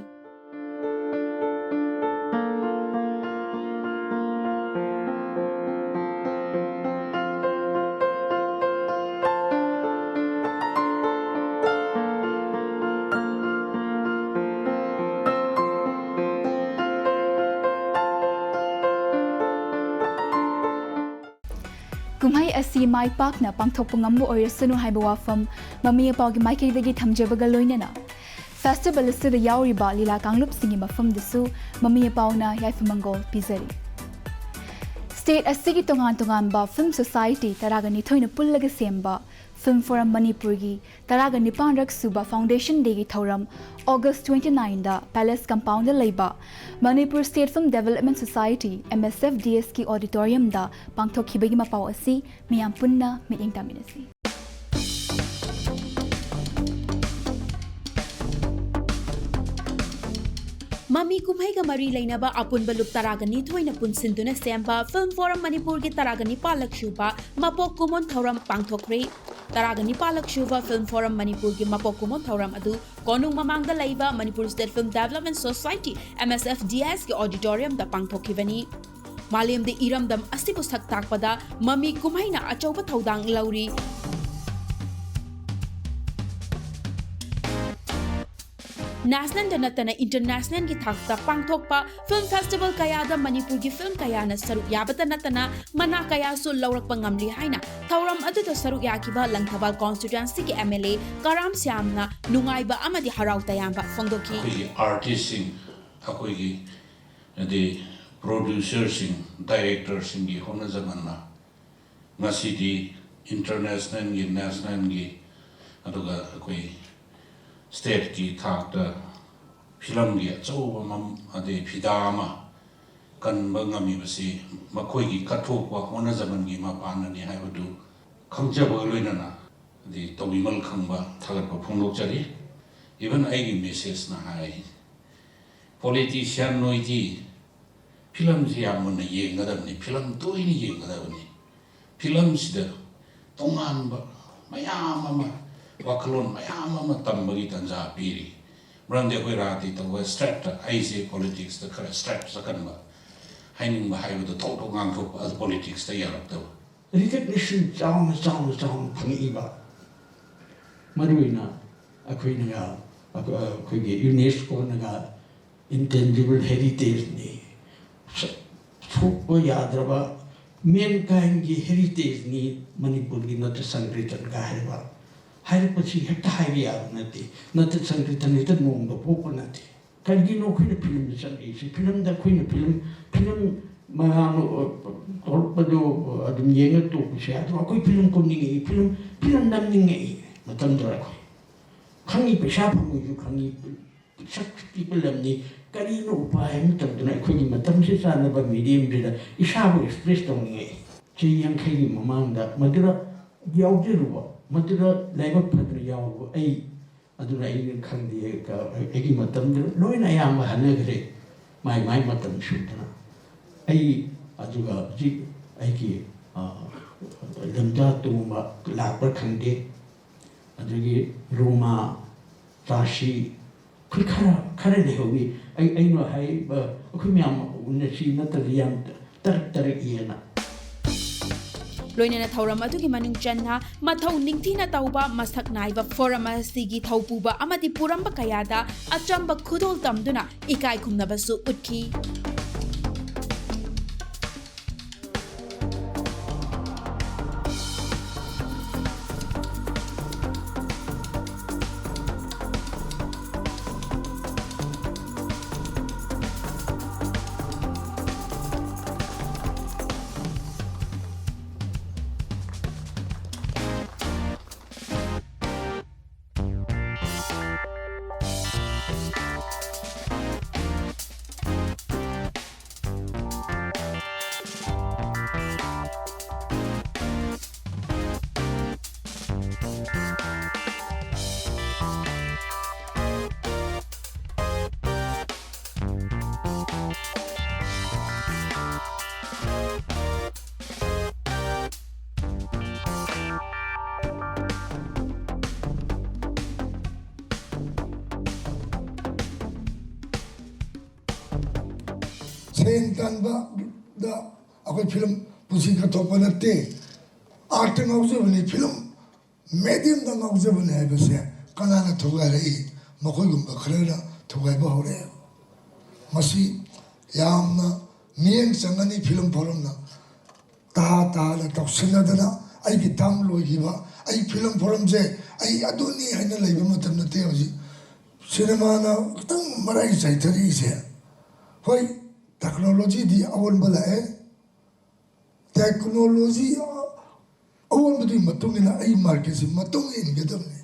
ꯀꯨꯝꯍꯩ ꯑꯁꯤ ꯃꯥꯏ ꯄꯥꯛꯅ ꯄꯥꯡꯊꯣꯛꯄ ꯉꯝꯕ ꯑꯣꯏꯔꯁꯅꯨ ꯍꯥꯏꯕ ꯋꯥꯐꯝ ꯃꯃꯤ ꯑꯄꯥꯎꯒꯤ ꯃꯥꯏꯀꯩꯗꯒꯤ ꯊꯝꯖꯕꯒ ꯂꯣꯏꯅꯅ, festival ꯑꯁꯤꯗ ꯌꯥꯎꯔꯤꯕ ꯂꯤꯂꯥ ꯀꯥꯡꯂꯨꯞꯁꯤꯡꯒꯤ ꯃꯐꯝꯗꯁꯨ ꯃꯃꯤ ꯑꯄꯥꯎꯅ ꯌꯥꯏꯐ ꯃꯪꯒꯣꯜ ꯄꯤꯖꯔꯤ꯫ State ꯑꯁꯤꯒꯤ ꯇꯣꯉꯥꯟ ꯇꯣꯉꯥꯟꯕ film society ꯇꯔꯥꯒ ꯅꯤꯊꯣꯏꯅ ꯄꯨꯜꯂꯒ ꯁꯦꯝꯕ Film Forum ꯃꯅꯤꯄꯨꯔꯒꯤ ꯇꯔꯥꯒ ꯅꯤꯄꯥꯟꯔꯛ ꯁꯨꯕ Foundation Dayꯒꯤ ꯊꯧꯔꯝ August twenty-nineꯗ Palace Compoundꯗ ꯂꯩꯕ Manipur State Film Development Society, M S F D Sꯀꯤ auditoriumꯗ ꯄꯥꯡꯊꯣꯛꯈꯤꯕꯒꯤ ꯃꯄꯥꯎ ꯑꯁꯤ ꯃꯤꯌꯥꯝ ꯄꯨꯟꯅ ꯃꯤꯠꯌꯦꯡ ꯇꯥꯃꯤꯟꯅꯁꯤ꯫ ꯃꯃꯤ ꯀꯨꯝꯍꯩꯒ ꯃꯔꯤ ꯂꯩꯅꯕ ꯑꯄꯨꯟꯕ ꯂꯨꯞ ꯇꯔꯥꯒ ꯅꯤꯊꯣꯏꯅ ꯄꯨꯟꯁꯤꯟꯗꯨꯅ ꯁꯦꯝꯕ ꯐꯤꯜꯝ ꯐꯣꯔꯝ ꯃꯅꯤꯄꯨꯔꯒꯤ ꯇꯔꯥꯒ ꯅꯤꯄꯥꯜꯂꯛ ꯁꯨꯕ ꯃꯄꯣꯛ ꯀꯨꯝꯑꯣꯟ ꯊꯧꯔꯝ ꯄꯥꯡꯊꯣꯛꯈ꯭ꯔꯦ꯫ ꯇꯔꯥꯒ ꯅꯤꯄꯥꯜꯂꯛ ꯁꯨꯕ ꯐꯤꯜꯝ ꯐꯣꯔꯝ ꯃꯅꯤꯄꯨꯔꯒꯤ ꯃꯄꯣꯛ ꯀꯨꯝꯑꯣꯟ ꯊꯧꯔꯝ ꯑꯗꯨ ꯀꯣꯅꯨꯡ ꯃꯃꯥꯡꯗ ꯂꯩꯕ Manipur state film development society, MSFDS, ꯀꯤ ꯑꯣꯗꯤꯇꯣꯔꯤꯌꯝꯗ ꯄꯥꯡꯊꯣꯛꯈꯤꯕꯅꯤ꯫ ꯃꯥꯂꯦꯝꯗ ꯏꯔꯝꯗꯝ ꯑꯁꯤꯕꯨ ꯁꯛ ꯇꯥꯛꯄꯗ ꯃꯃꯤ ꯀꯨꯝꯍꯩꯅ ꯑꯆꯧꯕ ꯊꯧꯗꯥꯡ ꯂꯧꯔꯤ꯫ ꯅꯦꯁꯅꯦꯜꯗ ꯅꯠꯇꯅ ꯏꯟꯇꯔꯅꯦꯁꯅꯦꯜꯒꯤ ꯊꯥꯛꯇ ꯄꯥꯡꯊꯣꯛꯄ ꯐꯤꯜꯝ ꯐꯦꯁꯇꯤꯚꯦꯜ ꯀꯌꯥꯗ ꯃꯅꯤꯄꯨꯔꯒꯤ ꯐꯤꯜꯝ ꯀꯌꯥꯅ ꯁꯔꯨꯛ ꯌꯥꯕꯇ ꯅꯠꯇꯅ ꯃꯅꯥ ꯀꯌꯥꯁꯨ ꯂꯧꯔꯛꯄ ꯉꯝꯂꯤ ꯍꯥꯏꯅ ꯊꯧꯔꯝ ꯑꯗꯨꯗ ꯁꯔꯨꯛ ꯌꯥꯈꯤꯕ ꯂꯪꯊꯕꯥꯜ ꯀꯣꯟꯁꯇꯤꯇ꯭ꯋꯦꯟꯁꯤꯒꯤ MLA ꯀꯔꯥꯝ ꯁ꯭ꯌꯥꯝꯅ ꯅꯨꯡꯉꯥꯏꯕ ꯑꯃꯗꯤ ꯍꯔꯥꯎ ꯇꯌꯥꯝꯕ ꯐꯣꯡꯗꯣꯛꯈꯤ꯫ ꯑꯩꯈꯣꯏꯒꯤ ꯑꯥꯔꯇꯤꯁꯁꯤꯡ, ꯑꯩꯈꯣꯏꯒꯤ ꯍꯥꯏꯗꯤ ꯄ꯭ꯔꯣꯗ꯭ꯌꯨꯁꯔꯁꯤꯡ, ꯗꯥꯏꯔꯦꯛꯇꯔꯁꯤꯡꯒꯤ ꯍꯣꯠꯅꯖꯃꯟꯅ ꯉꯁꯤꯗꯤ ꯏꯟꯇꯔꯅꯦꯁꯅꯦꯜꯒꯤ, ꯅꯦꯁꯅꯦꯜꯒꯤ, ꯑꯗꯨꯒ ꯑꯩꯈꯣꯏ ꯁ꯭ꯇꯦꯠꯀꯤ ꯊꯥꯛꯇ ꯐꯤꯂꯝꯒꯤ ꯑꯆꯧꯕ ꯃꯝ-, ꯑꯗꯩ ꯐꯤꯗꯥ ꯑꯃ ꯀꯟꯕ ꯉꯝꯃꯤꯕꯁꯤ ꯃꯈꯣꯏꯒꯤ ꯀꯠꯊꯣꯛꯄ ꯍꯣꯠꯅꯖꯃꯟꯒꯤ ꯃꯄꯥꯟꯅꯅꯤ ꯍꯥꯏꯕꯗꯨ ꯈꯪꯖꯕꯒ ꯂꯣꯏꯅꯅ, ꯑꯗꯩ ꯇꯧꯕꯤꯃꯜ ꯈꯪꯕ ꯊꯥꯒꯠꯄ ꯐꯣꯡꯗꯣꯛꯆꯔꯤ꯫ ꯏꯚꯟ ꯑꯩꯒꯤ ꯃꯦꯁꯦꯖꯅ ꯍꯥꯏ, ꯄꯣꯂꯤꯇꯤꯁꯤꯌꯥꯟ ꯅꯣꯏꯗꯤ ꯐꯤꯂꯝꯁꯤ ꯌꯥꯝ ꯃꯨꯟꯅ ꯌꯦꯡꯒꯗꯕꯅꯤ, ꯐꯤꯂꯝ ꯇꯣꯏꯅ ꯌꯦꯡꯒꯗꯕꯅꯤ, ꯐꯤꯂꯝꯁꯤꯗ ꯇꯣꯉꯥꯟꯕ ꯃꯌꯥꯝ ꯑꯃ, ꯋꯥꯈꯜꯂꯣꯟ ꯃꯌꯥꯝ ꯑꯃ ꯇꯝꯕꯒꯤ ꯇꯥꯟꯖꯥ ꯄꯤꯔꯤ꯫ ꯃꯔꯝꯗꯤ ꯑꯩꯈꯣꯏ ꯔꯥꯖꯅꯤꯇꯤ ꯇꯧꯕ ꯁ꯭ꯇ꯭ꯔꯦꯠꯇ, ꯑꯩꯁꯦ ꯄꯣꯂꯤꯇꯤꯛꯁꯇ ꯈꯔ ꯁ꯭ꯇ꯭ꯔꯦꯠ ꯆꯠꯀꯟꯕ, ꯍꯥꯏꯅꯤꯡꯕ ꯍꯥꯏꯕꯗꯣ ꯊꯣꯛ ꯊꯣꯛ ꯉꯥꯡꯊꯣꯛꯄ, ꯑꯗꯨ ꯄꯣꯂꯤꯇꯤꯛꯁꯇ ꯌꯥꯔꯛꯇꯕ꯫ ꯔꯤꯀꯛꯅꯤꯁꯟ ꯆꯥꯎꯅ ꯆꯥꯎꯅ ꯆꯥꯎꯅ ꯐꯪꯉꯛꯏꯕ꯫ ꯃꯔꯨꯑꯣꯏꯅ ꯑꯩꯈꯣꯏꯅꯒ, ꯑꯩꯈꯣꯏꯒꯤ ꯌꯨꯅꯦꯁꯀꯣꯅꯒ ꯏꯟꯇꯦꯟꯖꯤꯕꯜ ꯍꯦꯔꯤꯇꯦꯖꯅꯤ, ꯁ-, ꯁꯣꯛꯄ ꯌꯥꯗ꯭ꯔꯕ ꯃꯦꯟꯀꯥꯏꯟꯒꯤ ꯍꯦꯔꯤꯇꯦꯖꯅꯤ ꯃꯅꯤꯄꯨꯔꯒꯤ ꯅꯥꯇ꯭ꯌ ꯁꯪꯀꯤꯔꯇꯟꯒ ꯍꯥꯏꯕ꯫ ꯍꯥꯏꯔꯛꯄꯁꯤ ꯍꯦꯛꯇ ꯍꯥꯏꯕ ꯌꯥꯕ ꯅꯠꯇꯦ꯫ ꯅꯥꯇ꯭ꯌ ꯁꯪꯀꯤꯔꯇꯟ ꯍꯦꯛꯇ ꯅꯣꯡꯃꯗ ꯄꯣꯛꯄ ꯅꯠꯇꯦ꯫ ꯀꯔꯤꯒꯤꯅꯣ ꯑꯩꯈꯣꯏꯅ ꯐꯤꯂꯝꯗ ꯆꯪꯉꯛꯏꯁꯦ? ꯐꯤꯂꯝꯗ ꯑꯩꯈꯣꯏꯅ ꯐꯤꯂꯝ, ꯐꯤꯂꯝ ꯃꯌꯥꯝ, ꯑ, ꯊꯣꯛꯂꯛꯄꯗꯣ, ꯑ, ꯑꯗꯨꯝ ꯌꯦꯡꯉ ꯇꯣꯛꯄꯁꯦ, ꯑꯗꯣ ꯑꯩꯈꯣꯏ ꯐꯤꯂꯝ ꯀꯨꯝꯅꯤꯡꯉꯛꯏ, ꯐꯤꯂꯝ, ꯐꯤꯂꯝ ꯅꯝꯅꯤꯡꯉꯛꯏ ꯃꯇꯝꯗꯨꯗ ꯑꯩꯈꯣꯏ꯫ ꯈꯪꯉꯤ, ꯄꯩꯁꯥ ꯐꯪꯉꯣꯏꯁꯨ ꯈꯪꯉꯤ, ꯁꯛ ꯄꯤꯛꯄ ꯂꯝꯅꯤ, ꯀꯔꯤꯅꯣ ꯎꯄꯥꯏ ꯑꯃ ꯇꯧꯗꯅ ꯑꯩꯈꯣꯏꯒꯤ ꯃꯇꯝꯁꯤ ꯆꯥꯟꯅꯕ ꯃꯤꯗꯤꯌꯝꯁꯤꯗ ꯏꯁꯥꯕꯨ ꯑꯦꯛꯁꯄ꯭ꯔꯦꯁ ꯇꯧꯅꯤꯡꯉꯛꯏ꯫ ꯆꯍꯤ ꯌꯥꯡꯈꯩꯒꯤ ꯃꯃꯥꯡꯗ ꯃꯗꯨꯗ ꯌꯥꯎꯖꯔꯨꯕ, ꯃꯗꯨꯗ ꯂꯥꯏꯕꯛ ꯐꯗꯅ ꯌꯥꯎꯔꯨꯕ ꯑꯩ ꯑꯗꯨꯅ ꯑꯩꯅ ꯈꯪꯗꯦ, ꯑꯩꯒꯤ ꯃꯇꯝꯗ ꯂꯣꯏꯅ ꯑꯌꯥꯝꯕ ꯍꯟꯅꯈ꯭ꯔꯦ, ꯃꯥꯏ ꯃꯥꯏ ꯃꯇꯝ ꯁꯨꯗꯅ꯫ ꯑꯩ ꯑꯗꯨꯒ ꯍꯧꯖꯤꯛ ꯑꯩꯒꯤ, ꯑ, ꯂꯝꯖꯥ ꯇꯣꯡꯕ ꯂꯥꯛꯄ꯭ꯔꯥ ꯈꯪꯗꯦ, ꯑꯗꯒꯤ ꯔꯣꯃꯥ, ꯆꯥꯁꯤ, ꯑꯩꯈꯣꯏ ꯈꯔ, ꯈꯔ ꯂꯩꯍꯧꯋꯤ꯫ ꯑꯩ, ꯑꯩꯅ ꯍꯥꯏꯕ, ꯑꯩꯈꯣꯏ ꯃꯌꯥꯝ ꯎꯅꯁꯤ ꯅꯠꯇ꯭ꯔꯗꯤ ꯌꯥꯝ ꯇꯔꯛ ꯇꯔꯛꯏꯅ꯫ ꯂꯣꯏꯅꯅ ꯊꯧꯔꯝ ꯑꯗꯨꯒꯤ ꯃꯅꯨꯡ ꯆꯟꯅ ꯃꯊꯧ ꯅꯤꯡꯊꯤꯅ ꯇꯧꯕ ꯃꯁꯛ ꯅꯥꯏꯕ ꯐꯣꯔꯝ ꯑꯁꯤꯒꯤ ꯊꯧꯄꯨꯕ ꯑꯃꯗꯤ ꯄꯨꯔꯝꯕ ꯀꯌꯥꯗ ꯑꯆꯝꯕ ꯈꯨꯗꯣꯜ ꯇꯝꯗꯨꯅ ꯏꯀꯥꯏ ꯈꯨꯝꯅꯕꯁꯨ ꯎꯠꯈꯤ꯫ ꯁꯦꯟ ꯇꯥꯟꯕꯗ ꯑꯩꯈꯣꯏ ꯐꯤꯂꯝ ꯄꯨꯟꯁꯤ ꯀꯠꯊꯣꯛꯄ ꯅꯠꯇꯦ꯫ ꯑꯥꯔꯠꯇ ꯉꯥꯎꯖꯕꯅꯤ, ꯐꯤꯂꯝ ꯃꯦꯗꯤꯌꯝꯗ ꯉꯥꯎꯖꯕꯅꯤ ꯍꯥꯏꯕꯁꯦ ꯀꯅꯥꯅ ꯊꯨꯒꯥꯏꯔꯛꯏ? ꯃꯈꯣꯏꯒꯨꯝꯕ ꯈꯔꯅ ꯊꯨꯒꯥꯏꯕ ꯍꯧꯔꯛꯑꯦ꯫ ꯃꯁꯤ ꯌꯥꯝꯅ ꯃꯤꯠꯌꯦꯡ ꯆꯪꯒꯅꯤ ꯐꯤꯂꯝ ꯐꯣꯔꯝꯅ꯫ ꯇꯍꯥ ꯇꯍꯥꯅ ꯇꯧꯁꯤꯟꯅꯗꯅ ꯑꯩꯒꯤ ꯇꯥꯝ ꯂꯣꯏꯈꯤꯕ, ꯑꯩ ꯐꯤꯂꯝ ꯐꯣꯔꯝꯁꯦ ꯑꯩ ꯑꯗꯨꯅꯤ ꯍꯥꯏꯅ ꯂꯩꯕ ꯃꯇꯝ ꯅꯠꯇꯦ ꯍꯧꯖꯤꯛ꯫ ꯁꯤꯅꯦꯃꯥꯅ ꯈꯤꯇꯪ ꯃꯔꯥꯏ ꯆꯥꯏꯊꯔꯛꯏꯁꯦ꯫ ꯍꯣꯏ, ꯇꯦꯛꯅꯣꯂꯣꯖꯤꯗꯤ ꯑꯑꯣꯟꯕ ꯂꯥꯛꯑꯦ꯫ ꯇꯦꯛꯅꯣꯂꯣꯖꯤ ꯑꯑꯣꯟꯕꯗꯨꯒꯤ ꯃꯇꯨꯡ ꯏꯟꯅ ꯑꯩ ꯃꯥꯔꯀꯦꯠꯁꯤ ꯃꯇꯨꯡ ꯏꯟꯒꯗꯕꯅꯤ꯫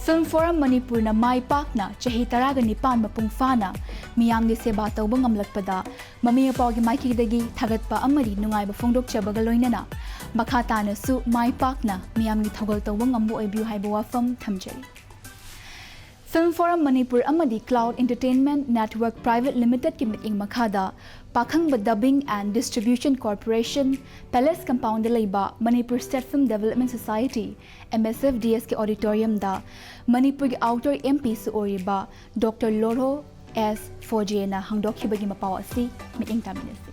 ꯐꯤꯜꯝ ꯐꯣꯔꯝ ꯃꯅꯤꯄꯨꯔꯅ ꯃꯥꯏ ꯄꯥꯛꯅ ꯆꯍꯤ ꯇꯔꯥꯒ ꯅꯤꯄꯥꯟ ꯃꯄꯨꯡ ꯐꯥꯅ ꯃꯤꯌꯥꯝꯒꯤ ꯁꯦꯕꯥ ꯇꯧꯕ ꯉꯝꯂꯛꯄꯗ ꯃꯃꯤ ꯃꯄꯥꯒꯤ ꯃꯥꯏꯀꯩꯗꯒꯤ ꯊꯥꯒꯠꯄ ꯑꯃꯗꯤ ꯅꯨꯡꯉꯥꯏꯕ ꯐꯣꯡꯗꯣꯛꯆꯕꯒ ꯂꯣꯏꯅꯅ ꯃꯈꯥ ꯇꯥꯅꯁꯨ ꯃꯥꯏ ꯄꯥꯛꯅ ꯃꯤꯌꯥꯝꯒꯤ ꯊꯧꯒꯜ ꯇꯧꯕ ꯉꯝꯕ ꯑꯣꯏꯕꯤꯌꯨ ꯍꯥꯏꯕ ꯋꯥꯐꯝ ꯊꯝꯖꯔꯤ꯫ Film Forum Manipur ꯑꯃꯗꯤ Cloud Entertainment Network Private Limited ꯀꯤ ꯃꯤꯠꯌꯦꯡ ꯃꯈꯥꯗ ꯄꯥꯈꯪꯕ Dubbing and Distribution Corporation, Palace Compound ꯗ ꯂꯩꯕ Manipur State Film Development Society, M S F D S ꯀꯤ auditorium ꯗ ꯃꯅꯤꯄꯨꯔꯒꯤ outgoing M P ꯁꯨ ꯑꯣꯏꯔꯤꯕ Doctor ꯂꯣꯔꯍꯣ ꯑꯦꯁ ꯐꯣꯖꯦꯅ ꯍꯥꯡꯗꯣꯛꯈꯤꯕꯒꯤ ꯃꯄꯥꯎ ꯑꯁꯤ ꯃꯤꯠꯌꯦꯡ ꯇꯥꯃꯤꯟꯅꯁꯤ꯫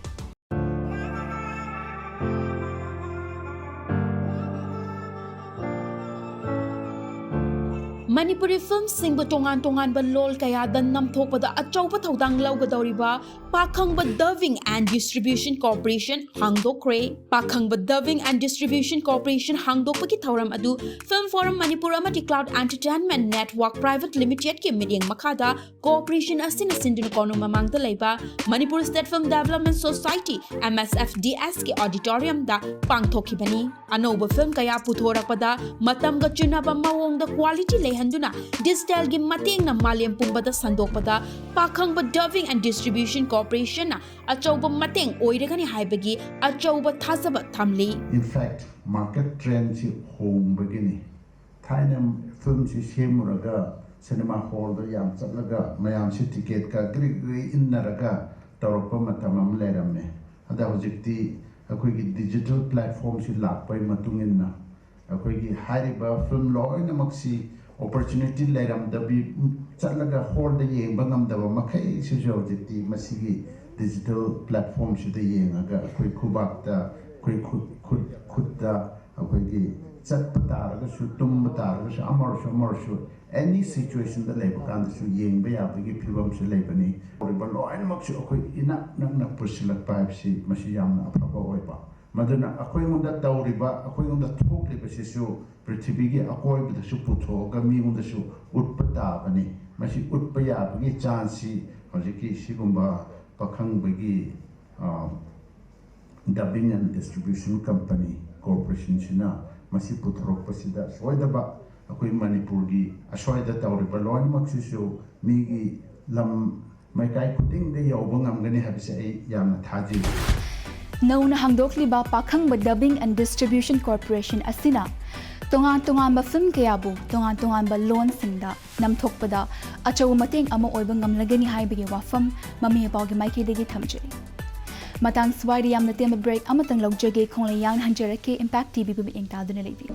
ꯃꯅꯤꯄꯨꯔꯤ ꯐꯤꯜꯝꯁꯤꯡꯕꯨ ꯇꯣꯉꯥꯟ ꯇꯣꯉꯥꯟꯕ ꯂꯣꯜ ꯀꯌꯥꯗ ꯅꯝꯊꯣꯛꯄꯗ ꯑꯆꯧꯕ ꯊꯧꯗꯥꯡ ꯂꯧꯒꯗꯧꯔꯤꯕ ꯄꯥꯈꯪꯕ Dubbing and Distribution Corporation ꯍꯥꯡꯗꯣꯛꯈ꯭ꯔꯦ꯫ Pakhangba Dubbing and Distribution Corporation ꯍꯥꯡꯗꯣꯛꯄꯒꯤ ꯊꯧꯔꯝ ꯑꯗꯨ Film Forum Manipur ꯑꯃꯗꯤ Cloud Entertainment Network Private Limited ꯀꯤ ꯃꯤꯠꯌꯦꯡ ꯃꯈꯥꯗ corporation ꯑꯁꯤꯅ ꯁꯤꯟꯗꯨꯅ ꯀꯣꯅꯨꯡ ꯃꯃꯥꯡꯗ ꯂꯩꯕ Manipur State Film Development Society, M S F D S ꯀꯤ auditorium ꯗ ꯄꯥꯡꯊꯣꯛꯈꯤꯕꯅꯤ꯫ ꯑꯅꯧꯕ ꯐꯤꯜꯝ ꯀꯌꯥ ꯄꯨꯊꯣꯔꯛꯄꯗ ꯃꯇꯝꯒ ꯆꯨꯅꯕ ꯃꯑꯣꯡꯗ quality ꯂꯩꯍꯟꯗꯨꯅ digital ꯒꯤ ꯃꯇꯦꯡꯅ ꯃꯥꯂꯦꯝ ꯄꯨꯝꯕꯗ ꯁꯟꯗꯣꯛꯄꯗ ꯄꯥꯈꯪꯕ Dubbing and Distribution Corporation ꯅ ꯑꯆꯧꯕ ꯃꯇꯦꯡ ꯑꯣꯏꯔꯒꯅꯤ ꯍꯥꯏꯕꯒꯤ ꯑꯆꯧꯕ ꯊꯥꯖꯕ ꯊꯝꯂꯤ꯫ In fact, market trend ꯁꯤ ꯍꯣꯡꯕꯒꯤꯅꯤ꯫ ꯊꯥꯏꯅ ꯐꯤꯜꯝꯁꯤ ꯁꯦꯝꯃꯨꯔꯒ ꯁꯤꯅꯦꯃꯥ ꯍꯣꯜꯗ ꯌꯥꯝ ꯆꯠꯂꯒ ꯃꯌꯥꯝꯁꯤ ꯇꯤꯀꯦꯠꯀ ꯒ꯭ꯔꯤ ꯒ꯭ꯔꯤ ꯏꯟꯅꯔꯒ ꯇꯧꯔꯛꯄ ꯃꯇꯝ ꯑꯃ ꯂꯩꯔꯝꯃꯦ꯫ ꯑꯗ ꯍꯧꯖꯤꯛꯇꯤ ꯑꯩꯈꯣꯏꯒꯤ digital platform ꯁꯤ ꯂꯥꯛꯄꯒꯤ ꯃꯇꯨꯡ ꯏꯟꯅ ꯑꯩꯈꯣꯏꯒꯤ ꯍꯥꯏꯔꯤꯕ ꯐꯤꯜꯝ ꯂꯣꯏꯅꯃꯛꯁꯤ opportunity ꯂꯩꯔꯝꯗꯕꯤ ꯆꯠꯂꯒ ꯍꯣꯜꯗ ꯌꯦꯡꯕ ꯉꯝꯗꯕ ꯃꯈꯩꯁꯤꯁꯨ ꯍꯧꯖꯤꯛꯇꯤ ꯃꯁꯤꯒꯤ digital platform ꯁꯤꯗ ꯌꯦꯡꯉꯒ ꯑꯩꯈꯣꯏ ꯈꯨꯕꯥꯛꯇ, ꯑꯩꯈꯣꯏ ꯈꯨꯠ, ꯈꯨꯠ, ꯈꯨꯠꯇ, ꯑꯩꯈꯣꯏꯒꯤ ꯆꯠꯄ ꯇꯥꯔꯒꯁꯨ, ꯇꯨꯝꯕ ꯇꯥꯔꯒꯁꯨ, ꯑꯃ ꯑꯣꯏꯔꯁꯨ ꯑꯃ ꯑꯣꯏꯔꯁꯨ any situation ꯗ ꯂꯩꯕ ꯀꯥꯟꯗꯁꯨ ꯌꯦꯡꯕ ꯌꯥꯕꯒꯤ ꯐꯤꯕꯝꯁꯨ ꯂꯩꯕꯅꯤ꯫ ꯇꯧꯔꯤꯕ ꯂꯣꯏꯅꯃꯛꯁꯨ ꯑꯩꯈꯣꯏ ꯏꯅꯛ ꯅꯛꯅ ꯄꯨꯁꯤꯜꯂꯛꯄ ꯍꯥꯏꯕꯁꯤ ꯃꯁꯤ ꯌꯥꯝꯅ ꯑꯐꯕ ꯑꯣꯏꯕ꯫ ꯃꯗꯨꯅ ꯑꯩꯈꯣꯏꯉꯣꯟꯗ ꯇꯧꯔꯤꯕ, ꯑꯩꯈꯣꯏꯉꯣꯟꯗ ꯊꯣꯛꯂꯤꯕꯁꯤꯁꯨ ꯄ꯭ꯔꯤꯊꯤꯕꯤꯒꯤ ꯑꯀꯣꯏꯕꯗꯁꯨ ꯄꯨꯊꯣꯛꯑꯒ ꯃꯤꯉꯣꯟꯗꯁꯨ ꯎꯠꯄ ꯇꯥꯕꯅꯤ꯫ ꯃꯁꯤ ꯎꯠꯄ ꯌꯥꯕꯒꯤ chance ꯁꯤ ꯍꯧꯖꯤꯛꯀꯤ ꯁꯤꯒꯨꯝꯕ ꯄꯥꯈꯪꯕꯒꯤ, ꯑ, Dubbing and Distribution Company Corporation ꯁꯤꯅ ꯃꯁꯤ ꯄꯨꯊꯣꯔꯛꯄꯁꯤꯗ ꯁꯣꯏꯗꯕ ꯑꯩꯈꯣꯏ ꯃꯅꯤꯄꯨꯔꯒꯤ ꯑꯁ꯭ꯋꯥꯏꯗ ꯇꯧꯔꯤꯕ ꯂꯣꯏꯅꯃꯛꯁꯤꯁꯨ ꯃꯤꯒꯤ ꯂꯝ ꯃꯥꯏꯀꯥꯏ ꯈꯨꯗꯤꯡꯗ ꯌꯧꯕ ꯉꯝꯒꯅꯤ ꯍꯥꯏꯕꯁꯦ ꯑꯩ ꯌꯥꯝꯅ ꯊꯥꯖꯩ꯫ ꯅꯧꯅ ꯍꯥꯡꯗꯣꯛꯂꯤꯕ ꯄꯥꯈꯪꯕ Dubbing and Distribution Corporation ꯑꯁꯤꯅ ꯇꯣꯉꯥꯟ ꯇꯣꯉꯥꯟꯕ ꯐꯤꯂꯝ ꯀꯌꯥꯕꯨ ꯇꯣꯉꯥꯟ ꯇꯣꯉꯥꯟꯕ ꯂꯣꯟꯁꯤꯡꯗ ꯅꯝꯊꯣꯛꯄꯗ ꯑꯆꯧꯕ ꯃꯇꯦꯡ ꯑꯃ ꯑꯣꯏꯕ ꯉꯝꯂꯒꯅꯤ ꯍꯥꯏꯕꯒꯤ ꯋꯥꯐꯝ ꯃꯃꯤ ꯃꯄꯥꯎꯒꯤ ꯃꯥꯏꯀꯩꯗꯒꯤ ꯊꯝꯖꯔꯤ꯫ ꯃꯇꯥꯡ ꯁ꯭ꯋꯥꯏꯗ ꯌꯥꯝꯅ ꯇꯦꯟꯕ break ꯑꯃꯇꯪ ꯂꯧꯖꯒꯦ꯫ ꯈꯣꯡꯂꯩ ꯌꯥꯡꯅ ꯍꯟꯖꯔꯛꯀꯦ꯫ Impact TVꯕꯨ ꯃꯤꯠꯌꯦꯡ ꯇꯥꯗꯨꯅ ꯂꯩꯕꯤꯌꯨ꯫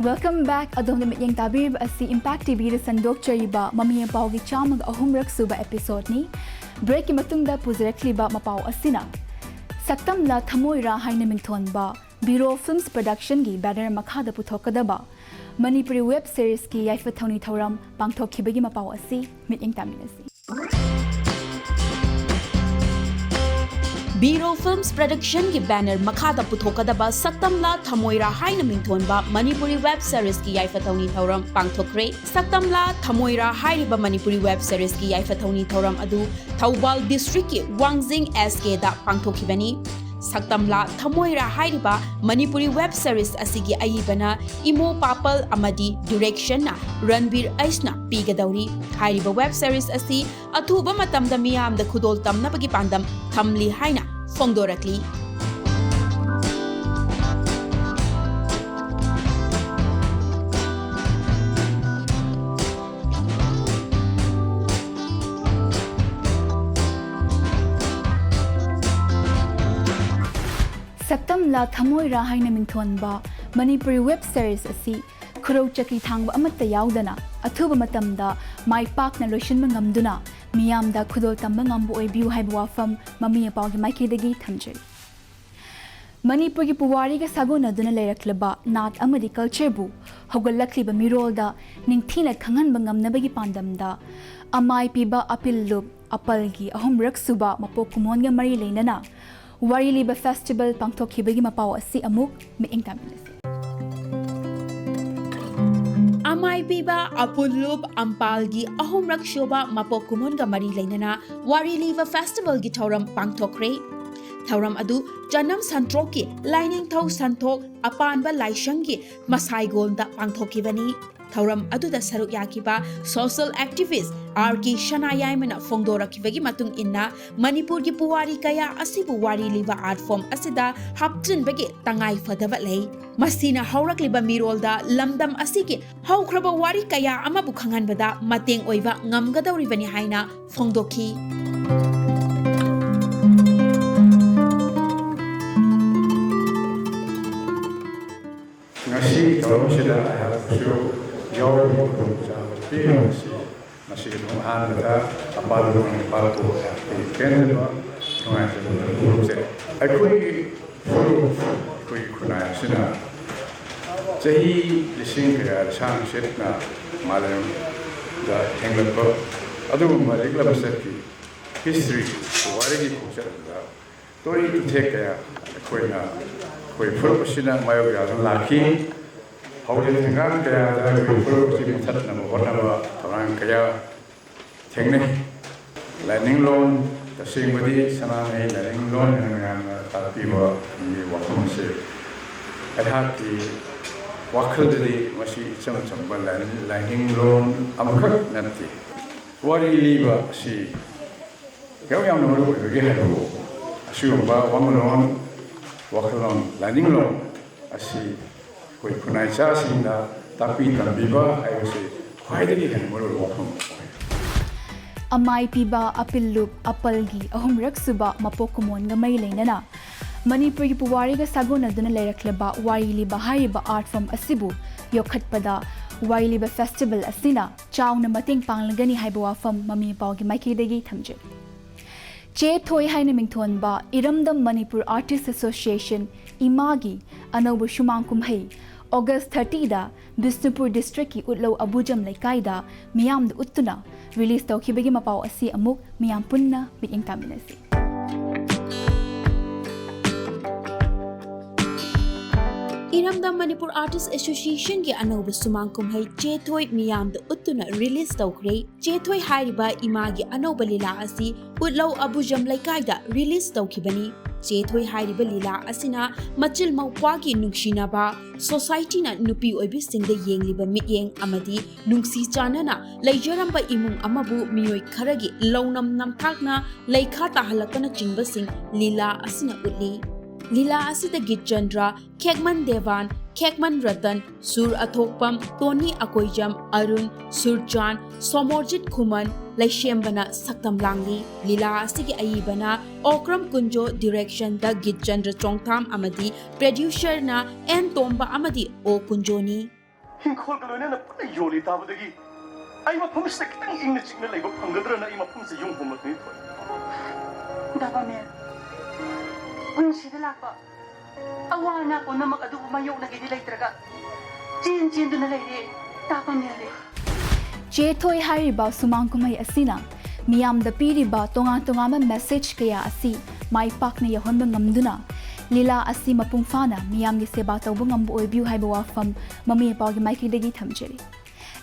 Welcome back. ꯑꯗꯣꯝꯅ ꯃꯤꯠꯌꯦꯡ ꯇꯥꯕꯤꯔꯤꯕ ꯑꯁꯤ Impact TVꯗ ꯁꯟꯗꯣꯛꯆꯔꯤꯕ ꯃꯃꯤ ꯃꯄꯥꯎꯒꯤ ꯆꯥꯝꯃꯒ ꯑꯍꯨꯝꯔꯛ ꯁꯨꯕ episodeꯅꯤ꯫ Breakꯀꯤ ꯃꯇꯨꯡꯗ ꯄꯨꯖꯔꯛꯂꯤꯕ ꯃꯄꯥꯎ ꯑꯁꯤꯅ ꯁꯛꯇꯝꯂꯥ ꯊꯃꯣꯏꯔꯥ ꯍꯥꯏꯅ ꯃꯤꯡꯊꯣꯟꯕ ꯕꯤꯔꯣ Films Productionꯒꯤ banner ꯃꯈꯥꯗ ꯄꯨꯊꯣꯛꯀꯗꯕ ꯃꯅꯤꯄꯨꯔꯤ web seriesꯀꯤ ꯌꯥꯏꯐ ꯊꯧꯅꯤ ꯊꯧꯔꯝ ꯄꯥꯡꯊꯣꯛꯈꯤꯕꯒꯤ ꯃꯄꯥꯎ ꯑꯁꯤ ꯃꯤꯠꯌꯦꯡ ꯇꯥꯃꯤꯟꯅꯁꯤ꯫ ꯕꯤꯔꯣ Films Productionꯒꯤ banner ꯃꯈꯥꯗ ꯄꯨꯊꯣꯛꯀꯗꯕ ꯁꯛꯇꯝꯂꯥ ꯊꯃꯣꯏꯔꯥ ꯍꯥꯏꯅ ꯃꯤꯡꯊꯣꯟꯕ ꯃꯅꯤꯄꯨꯔꯤ web seriesꯀꯤ ꯌꯥꯏꯐ ꯊꯧꯅꯤ ꯊꯧꯔꯝ ꯄꯥꯡꯊꯣꯛꯈ꯭ꯔꯦ꯫ ꯁꯛꯇꯝꯂꯥ ꯊꯃꯣꯏꯔꯥ ꯍꯥꯏꯔꯤꯕ ꯃꯅꯤꯄꯨꯔꯤ web seriesꯀꯤ ꯌꯥꯏꯐ ꯊꯧꯅꯤ ꯊꯧꯔꯝ ꯑꯗꯨ ꯊꯧꯕꯥꯜ districtꯀꯤ ꯋꯥꯡꯖꯤꯡ SKꯗ ꯄꯥꯡꯊꯣꯛꯈꯤꯕꯅꯤ꯫ ꯁꯛꯇꯝꯂꯥ ꯊꯃꯣꯏꯔꯥ ꯍꯥꯏꯔꯤꯕ ꯃꯅꯤꯄꯨꯔꯤ web series ꯑꯁꯤꯒꯤ ꯑꯏꯕꯅ ꯏꯃꯣ ꯄꯥꯄꯜ ꯑꯃꯗꯤ directionꯅ ꯔꯟꯕꯤꯔ ꯑꯩꯁꯅ ꯄꯤꯒꯗꯧꯔꯤ꯫ ꯍꯥꯏꯔꯤꯕ web series ꯑꯁꯤ ꯑꯊꯨꯕ ꯃꯇꯝꯗ ꯃꯤꯌꯥꯝꯗ ꯈꯨꯗꯣꯜ ꯇꯝꯅꯕꯒꯤ ꯄꯥꯟꯗꯝ ꯊꯝꯂꯤ ꯍꯥꯏꯅ ꯐꯣꯡꯗꯣꯔꯛꯂꯤ꯫ ꯂꯥ ꯊꯃꯣꯏꯔꯥ ꯍꯥꯏꯅ ꯃꯤꯡꯊꯣꯟꯕ ꯃꯅꯤꯄꯨꯔꯤ ꯋꯦꯕ ꯁꯤꯔꯤꯁ ꯑꯁꯤ ꯈꯨꯔꯧ ꯆꯀ꯭ꯔꯤ ꯊꯥꯡꯕ ꯑꯃꯠꯇ ꯌꯥꯎꯗꯅ ꯑꯊꯨꯕ ꯃꯇꯝꯗ ꯃꯥꯏ ꯄꯥꯛꯅ ꯂꯣꯏꯁꯤꯟꯕ ꯉꯝꯗꯨꯅ ꯃꯤꯌꯥꯝꯗ ꯈꯨꯗꯣꯜ ꯇꯝꯕ ꯉꯝꯕ ꯑꯣꯏꯕꯤꯌꯨ ꯍꯥꯏꯕ ꯋꯥꯐꯝ ꯃꯃꯤ ꯃꯄꯥꯒꯤ ꯃꯥꯏꯀꯩꯗꯒꯤ ꯊꯝꯖꯔꯤ꯫ ꯃꯅꯤꯄꯨꯔꯒꯤ ꯄꯨꯋꯥꯔꯤꯒ ꯁꯥꯒꯣꯟꯅꯗꯨꯅ ꯂꯩꯔꯛꯂꯕ ꯅꯥꯠ ꯑꯃꯗꯤ ꯀꯜꯆꯔꯕꯨ ꯍꯧꯒꯠꯂꯛꯂꯤꯕ ꯃꯤꯔꯣꯜꯗ ꯅꯤꯡꯊꯤꯅ ꯈꯪꯍꯟꯕ ꯉꯝꯅꯕꯒꯤ ꯄꯥꯟꯗꯝꯗ ꯑꯃꯥꯏ ꯄꯤꯕ ꯑꯄꯤꯜ ꯂꯨꯞ ꯑꯄꯜꯒꯤ ꯑꯍꯨꯝꯔꯛ ꯁꯨꯕ ꯃꯄꯣꯛ ꯀꯨꯝꯑꯣꯟꯒ ꯃꯔꯤ ꯂꯩꯅꯅ ꯋꯥꯔꯤ ꯂꯤꯕ ꯐꯦꯁꯇꯤꯚꯦꯜ ꯄꯥꯡꯊꯣꯛꯈꯤꯕꯒꯤ ꯃꯄꯥꯎ ꯑꯁꯤ ꯑꯃꯨꯛ ꯃꯤꯠꯌꯦꯡ ꯇꯥꯃꯤꯟꯅꯁꯤ꯫ ꯑꯃꯥꯏ ꯄꯤꯕ ꯑꯄꯨꯜꯂꯨꯞ ꯑꯝꯄꯥꯜꯒꯤ ꯑꯍꯨꯝꯔꯛ ꯁꯨꯕ ꯃꯄꯣꯛ ꯀꯨꯝꯑꯣꯟꯒ ꯃꯔꯤ ꯂꯩꯅꯅ ꯋꯥꯔꯤ ꯂꯤꯕ ꯐꯦꯁꯇꯤꯚꯦꯜꯒꯤ ꯊꯧꯔꯝ ꯄꯥꯡꯊꯣꯛꯈ꯭ꯔꯦ꯫ ꯊꯧꯔꯝ ꯑꯗꯨ ꯆꯅꯝ ꯁꯟꯇ꯭ꯔꯣꯛꯀꯤ ꯂꯥꯏꯅꯤꯡꯊꯧ ꯁꯟꯊꯣꯛ ꯑꯄꯥꯟꯕ ꯂꯥꯏꯁꯪꯒꯤ ꯃꯁꯥꯏꯒꯣꯟꯗ ꯄꯥꯡꯊꯣꯛꯈꯤꯕꯅꯤ꯫ ꯊꯧꯔꯝ ꯑꯗꯨꯗ ꯁꯔꯨꯛ ꯌꯥꯈꯤꯕ ꯁꯣꯁꯤꯌꯦꯜ ꯑꯦꯛꯇꯤꯚꯤꯁ꯭ꯠ ꯑꯥꯔ ꯀꯦ ꯁꯅꯥꯌꯥꯏꯃꯅ ꯐꯣꯡꯗꯣꯔꯛꯈꯤꯕꯒꯤ ꯃꯇꯨꯡ ꯏꯟꯅ, ꯃꯅꯤꯄꯨꯔꯒꯤ ꯄꯨꯋꯥꯔꯤ ꯀꯌꯥ ꯑꯁꯤꯕꯨ ꯋꯥꯔꯤ ꯂꯤꯕ ꯑꯥꯔꯠ ꯐꯣꯔꯝ ꯑꯁꯤꯗ ꯍꯥꯞꯆꯤꯟꯕꯒꯤ ꯇꯉꯥꯏ ꯐꯗꯕ ꯂꯩ꯫ ꯃꯁꯤꯅ ꯍꯧꯔꯛꯂꯤꯕ ꯃꯤꯔꯣꯜꯗ ꯂꯝꯗꯝ ꯑꯁꯤꯒꯤ ꯍꯧꯈ꯭ꯔꯕ ꯋꯥꯔꯤ ꯀꯌꯥ ꯑꯃꯕꯨ ꯈꯪꯍꯟꯕꯗ ꯃꯇꯦꯡ ꯑꯣꯏꯕ ꯉꯝꯒꯗꯧꯔꯤꯕꯅꯤ ꯍꯥꯏꯅ ꯐꯣꯡꯗꯣꯛꯈꯤ꯫ ꯉꯁꯤ ꯊꯧꯔꯝꯁꯤꯗ ꯑꯩꯍꯥꯛꯄꯨꯁꯨ ꯌꯥꯎꯕꯒꯤ ꯈꯨꯗꯣꯡꯆꯥꯕ ꯄꯤꯔꯤꯕꯁꯤ ꯃꯁꯤꯒꯤ ꯑꯗꯨꯝ ꯑꯍꯥꯟꯕꯗ ꯑꯄꯥꯜ ꯅꯤꯄꯥꯜꯕꯨ ꯑꯩꯍꯥꯛꯀꯤ ꯄꯦꯟꯖꯕ ꯅꯨꯡꯉꯥꯏꯖꯕ ꯐꯣꯡꯗꯣꯛꯆꯔꯤ꯫ ꯑꯩꯈꯣꯏꯒꯤ ꯐꯨꯔꯨꯞ, ꯑꯩꯈꯣꯏꯒꯤ ꯈꯨꯟꯅꯥꯏ ꯑꯁꯤꯅ ꯆꯍꯤ ꯂꯤꯁꯤꯡ ꯀꯌꯥ ꯂꯤꯁꯥꯡ ꯆꯠꯅ ꯃꯥꯂꯦꯝꯗ ꯍꯦꯡꯂꯛꯄ ꯑꯗꯨꯒꯨꯝꯕ ꯂꯤꯛꯂꯝꯆꯠꯀꯤ ꯍꯤꯁꯇ꯭ꯔꯤ, ꯄꯨꯋꯥꯔꯤꯒꯤ ꯈꯣꯡꯆꯠ ꯑꯗꯨꯗ ꯇꯣꯏ ꯇꯨꯊꯦꯛ ꯀꯌꯥ ꯑꯩꯈꯣꯏꯅ, ꯑꯩꯈꯣꯏ ꯐꯨꯔꯨꯞ ꯑꯁꯤꯅ ꯃꯥꯌꯣꯛ ꯌꯥꯗꯨꯅ ꯂꯥꯛꯈꯤ꯫ ꯍꯧꯖꯤꯛ ꯊꯦꯡꯒꯥꯜ ꯀꯌꯥꯗ ꯑꯩꯈꯣꯏ ꯐꯨꯔꯨꯞ ꯑꯁꯤ ꯃꯨꯊꯠꯅꯕ ꯍꯣꯠꯅꯕ ꯊꯧꯔꯥꯡ ꯀꯌꯥ ꯊꯦꯡꯅꯩ꯫ ꯂꯥꯏꯅꯤꯡꯂꯣꯟ, ꯇꯁꯦꯡꯕꯗꯤ ꯁꯅꯥꯃꯍꯤ ꯂꯥꯏꯅꯤꯡꯂꯣꯟ ꯍꯥꯏꯅ ꯃꯌꯥꯝꯅ ꯇꯥꯛꯄꯤꯕꯒꯤ ꯋꯥꯐꯝ ꯑꯁꯤ ꯑꯩꯍꯥꯛꯀꯤ ꯋꯥꯈꯜꯗꯗꯤ ꯃꯁꯤ ꯏꯆꯝ ꯆꯝꯕ ꯂꯥꯏꯅꯤꯡ, ꯂꯥꯏꯅꯤꯡꯂꯣꯟ ꯑꯃꯈꯛ ꯅꯠꯇꯦ꯫ ꯋꯥꯔꯤ ꯂꯤꯕ ꯑꯁꯤ ꯀꯌꯥꯝ ꯌꯥꯝꯅ ꯃꯔꯨ ꯑꯣꯏꯕꯒꯦ ꯍꯥꯏꯕꯕꯨ, ꯑꯁꯤꯒꯨꯝꯕ ꯋꯥꯉꯨꯂꯣꯟ, ꯋꯥꯈꯜꯂꯣꯟ, ꯂꯥꯏꯅꯤꯡꯂꯣꯟ ꯑꯁꯤ ꯑꯩꯈꯣꯏ ꯈꯨꯟꯅꯥꯏ ꯏꯆꯥꯁꯤꯡꯗ ꯇꯥꯛꯄꯤ ꯇꯝꯕꯤꯕ ꯍꯥꯏꯕꯁꯤ ꯈ꯭ꯋꯥꯏꯗꯒꯤ ꯍꯦꯟꯅ ꯃꯔꯨ ꯑꯣꯏꯕ ꯋꯥꯐꯝ ꯑꯃ ꯑꯣꯏ꯫ ꯑꯃꯥꯏ ꯄꯤꯕ ꯑꯄꯤꯜꯂꯨꯞ ꯑꯄꯜꯒꯤ ꯑꯍꯨꯝꯔꯛ ꯁꯨꯕ ꯃꯄꯣꯛ ꯀꯨꯝꯑꯣꯟꯒ ꯃꯔꯤ ꯂꯩꯅꯅ ꯃꯅꯤꯄꯨꯔꯒꯤ ꯄꯨꯋꯥꯔꯤꯒ ꯁꯥꯒꯣꯟꯅꯗꯨꯅ ꯂꯩꯔꯛꯂꯕ ꯋꯥꯔꯤ ꯂꯤꯕ ꯍꯥꯏꯔꯤꯕ art form ꯑꯁꯤꯕꯨ ꯌꯣꯛꯈꯠꯄꯗ ꯋꯥꯔꯤ ꯂꯤꯕ festival ꯑꯁꯤꯅ ꯆꯥꯎꯅ ꯃꯇꯦꯡ ꯄꯥꯡꯂꯒꯅꯤ ꯍꯥꯏꯕ ꯋꯥꯐꯝ ꯃꯃꯤ ꯃꯄꯥꯒꯤ ꯃꯥꯏꯀꯩꯗꯒꯤ ꯊꯝꯖꯔꯤ꯫ ꯆꯦ ꯊꯣꯏ ꯍꯥꯏꯅ ꯃꯤꯡꯊꯣꯟꯕ ꯏꯔꯝꯗꯝ ꯃꯅꯤꯄꯨꯔ Artist Association, ꯏꯃꯥꯒꯤ ꯑꯅꯧꯕ ꯁꯨꯃꯥꯡ ꯀꯨꯝꯍꯩ August thirtyꯗ ꯕꯤꯁꯅꯨꯄꯨꯔ districtꯀꯤ ꯎꯠꯂꯧ ꯑꯕꯨꯖꯝ ꯂꯩꯀꯥꯏꯗ ꯃꯤꯌꯥꯝꯗ ꯎꯠꯇꯨꯅ release ꯇꯧꯈꯤꯕꯒꯤ ꯃꯄꯥꯎ ꯑꯁꯤ ꯑꯃꯨꯛ ꯃꯤꯌꯥꯝ ꯄꯨꯟꯅ ꯃꯤꯠꯌꯦꯡ ꯇꯥꯃꯤꯟꯅꯁꯤ꯫ ꯏꯔꯝꯗꯝ ꯃꯅꯤꯄꯨꯔ Artist Associationꯒꯤ ꯑꯅꯧꯕ ꯁꯨꯃꯥꯡ ꯀꯨꯝꯍꯩ ꯆꯦꯊꯣꯏ ꯃꯤꯌꯥꯝꯗ ꯎꯠꯇꯨꯅ release ꯇꯧꯈ꯭ꯔꯦ꯫ ꯆꯦꯊꯣꯏ ꯍꯥꯏꯔꯤꯕ ꯏꯃꯥꯒꯤ ꯑꯅꯧꯕ ꯂꯤꯂꯥ ꯑꯁꯤ ꯎꯠꯂꯧ ꯑꯕꯨꯖꯝ ꯂꯩꯀꯥꯏꯗ release ꯇꯧꯈꯤꯕꯅꯤ꯫ ꯆꯦꯊꯣꯏ ꯍꯥꯏꯔꯤꯕ ꯂꯤꯂꯥ ꯑꯁꯤꯅ ꯃꯆꯤꯜ ꯃꯧꯄ꯭ꯋꯥꯒꯤ ꯅꯨꯡꯁꯤꯅꯕ, societyꯅ ꯅꯨꯄꯤ ꯑꯣꯏꯕꯤꯁꯤꯡꯗ ꯌꯦꯡꯂꯤꯕ ꯃꯤꯠꯌꯦꯡ ꯑꯃꯗꯤ ꯅꯨꯡꯁꯤ ꯆꯥꯟꯅꯅ ꯂꯩꯖꯔꯝꯕ ꯏꯃꯨꯡ ꯑꯃꯕꯨ ꯃꯤꯑꯣꯏ ꯈꯔꯒꯤ ꯂꯧꯅꯝ ꯅꯝꯊꯥꯛꯅ ꯂꯩꯈꯥ ꯇꯥꯍꯜꯂꯛꯄꯅꯆꯤꯡꯕꯁꯤꯡ ꯂꯤꯂꯥ ꯑꯁꯤꯅ ꯎꯠꯂꯤ꯫ ꯂꯤꯂꯥ ꯑꯁꯤꯗ ꯒꯤꯠꯆꯟꯗ꯭ꯔ, ꯈꯦꯛꯃꯟ ꯗꯦꯕꯥꯟ, ꯈꯦꯛꯃꯟ ꯔꯇꯟ, ꯁꯨꯔ ꯑꯊꯣꯛꯄꯝ, ꯇꯣꯅꯤ ꯑꯀꯣꯏꯖꯝ, ꯑꯔꯨꯟ, ꯁꯨꯔꯆꯥꯟ, ꯁꯣꯃꯣꯔꯖꯤꯠ ꯈꯨꯃꯟ, ꯂꯩꯁꯦꯝꯕꯅ ꯁꯛꯇꯝ ꯂꯥꯡꯂꯤ꯫ ꯂꯤꯂꯥ ꯑꯁꯤꯒꯤ ꯑꯏꯕꯅ ꯑꯣꯀ꯭ꯔꯝ ꯀꯨꯟꯖꯣ, directionꯗ ꯒꯤꯠꯆꯟꯗ꯭ꯔ ꯆꯣꯡꯊꯥꯝ ꯑꯃꯗꯤ producerꯅ ꯑꯦꯟ ꯇꯣꯝꯕ ꯑꯃꯗꯤ ꯑꯣ ꯀꯨꯟꯖꯣꯅꯤ꯫ ꯏꯪꯈꯣꯜꯒ ꯂꯣꯏꯅꯅ ꯄꯨꯟꯅ ꯌꯣꯜꯂꯤ ꯇꯥꯕꯗꯒꯤ ꯑꯩ ꯃꯐꯝꯁꯤꯗ ꯈꯤꯇꯪ ꯏꯪꯅ ꯆꯤꯛꯅ ꯂꯩꯕ ꯐꯪꯒꯗ꯭ꯔꯅ ꯑꯩ ꯃꯐꯝꯁꯤꯗ ꯌꯨꯝ ꯍꯣꯡꯂꯛꯄꯅꯤ, ꯊꯣꯏ꯫ ꯗꯥ ꯄꯥꯃꯦꯜ, ꯄꯨꯟꯁꯤꯗ ꯂꯥꯛꯄ ꯑꯋꯥ ꯑꯅꯥ ꯄꯨꯝꯅꯃꯛ ꯑꯗꯨꯕꯨ ꯃꯥꯌꯣꯛꯅꯒꯦꯗꯤ ꯂꯩꯇ꯭ꯔꯒ ꯆꯦꯟ ꯆꯦꯟꯗꯨꯅ ꯂꯩꯔꯦ, ꯗꯥ ꯄꯥꯃꯦꯜꯗꯤ꯫ ꯆꯦꯊꯣꯏ ꯍꯥꯏꯔꯤꯕ ꯁꯨꯃꯥꯡ ꯀꯨꯝꯍꯩ ꯑꯁꯤꯅ ꯃꯤꯌꯥꯝꯗ ꯄꯤꯔꯤꯕ ꯇꯣꯉꯥꯟ ꯇꯣꯉꯥꯟꯕ message ꯀꯌꯥ ꯑꯁꯤ ꯃꯥꯏ ꯄꯥꯛꯅ ꯌꯧꯍꯟꯕ ꯉꯝꯗꯨꯅ ꯂꯤꯂꯥ ꯑꯁꯤ ꯃꯄꯨꯡ ꯐꯥꯅ ꯃꯤꯌꯥꯝꯒꯤ ꯁꯦꯕꯥ ꯇꯧꯕ ꯉꯝꯕ ꯑꯣꯏꯕꯤꯌꯨ ꯍꯥꯏꯕ ꯋꯥꯐꯝ ꯃꯃꯤ ꯃꯄꯥꯒꯤ ꯃꯥꯏꯀꯩꯗꯒꯤ ꯊꯝꯖꯔꯤ꯫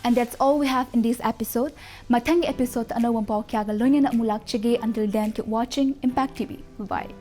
And that's all we have in this episode. ꯃꯊꯪꯒꯤ episode ꯑꯅꯧꯕ ꯄꯥꯎ ꯀꯌꯥꯒ ꯂꯣꯏꯅꯅ ꯑꯃꯨꯛ ꯂꯥꯛꯆꯒꯦ꯫ Until then, keep watching Impact T V. Bye bye.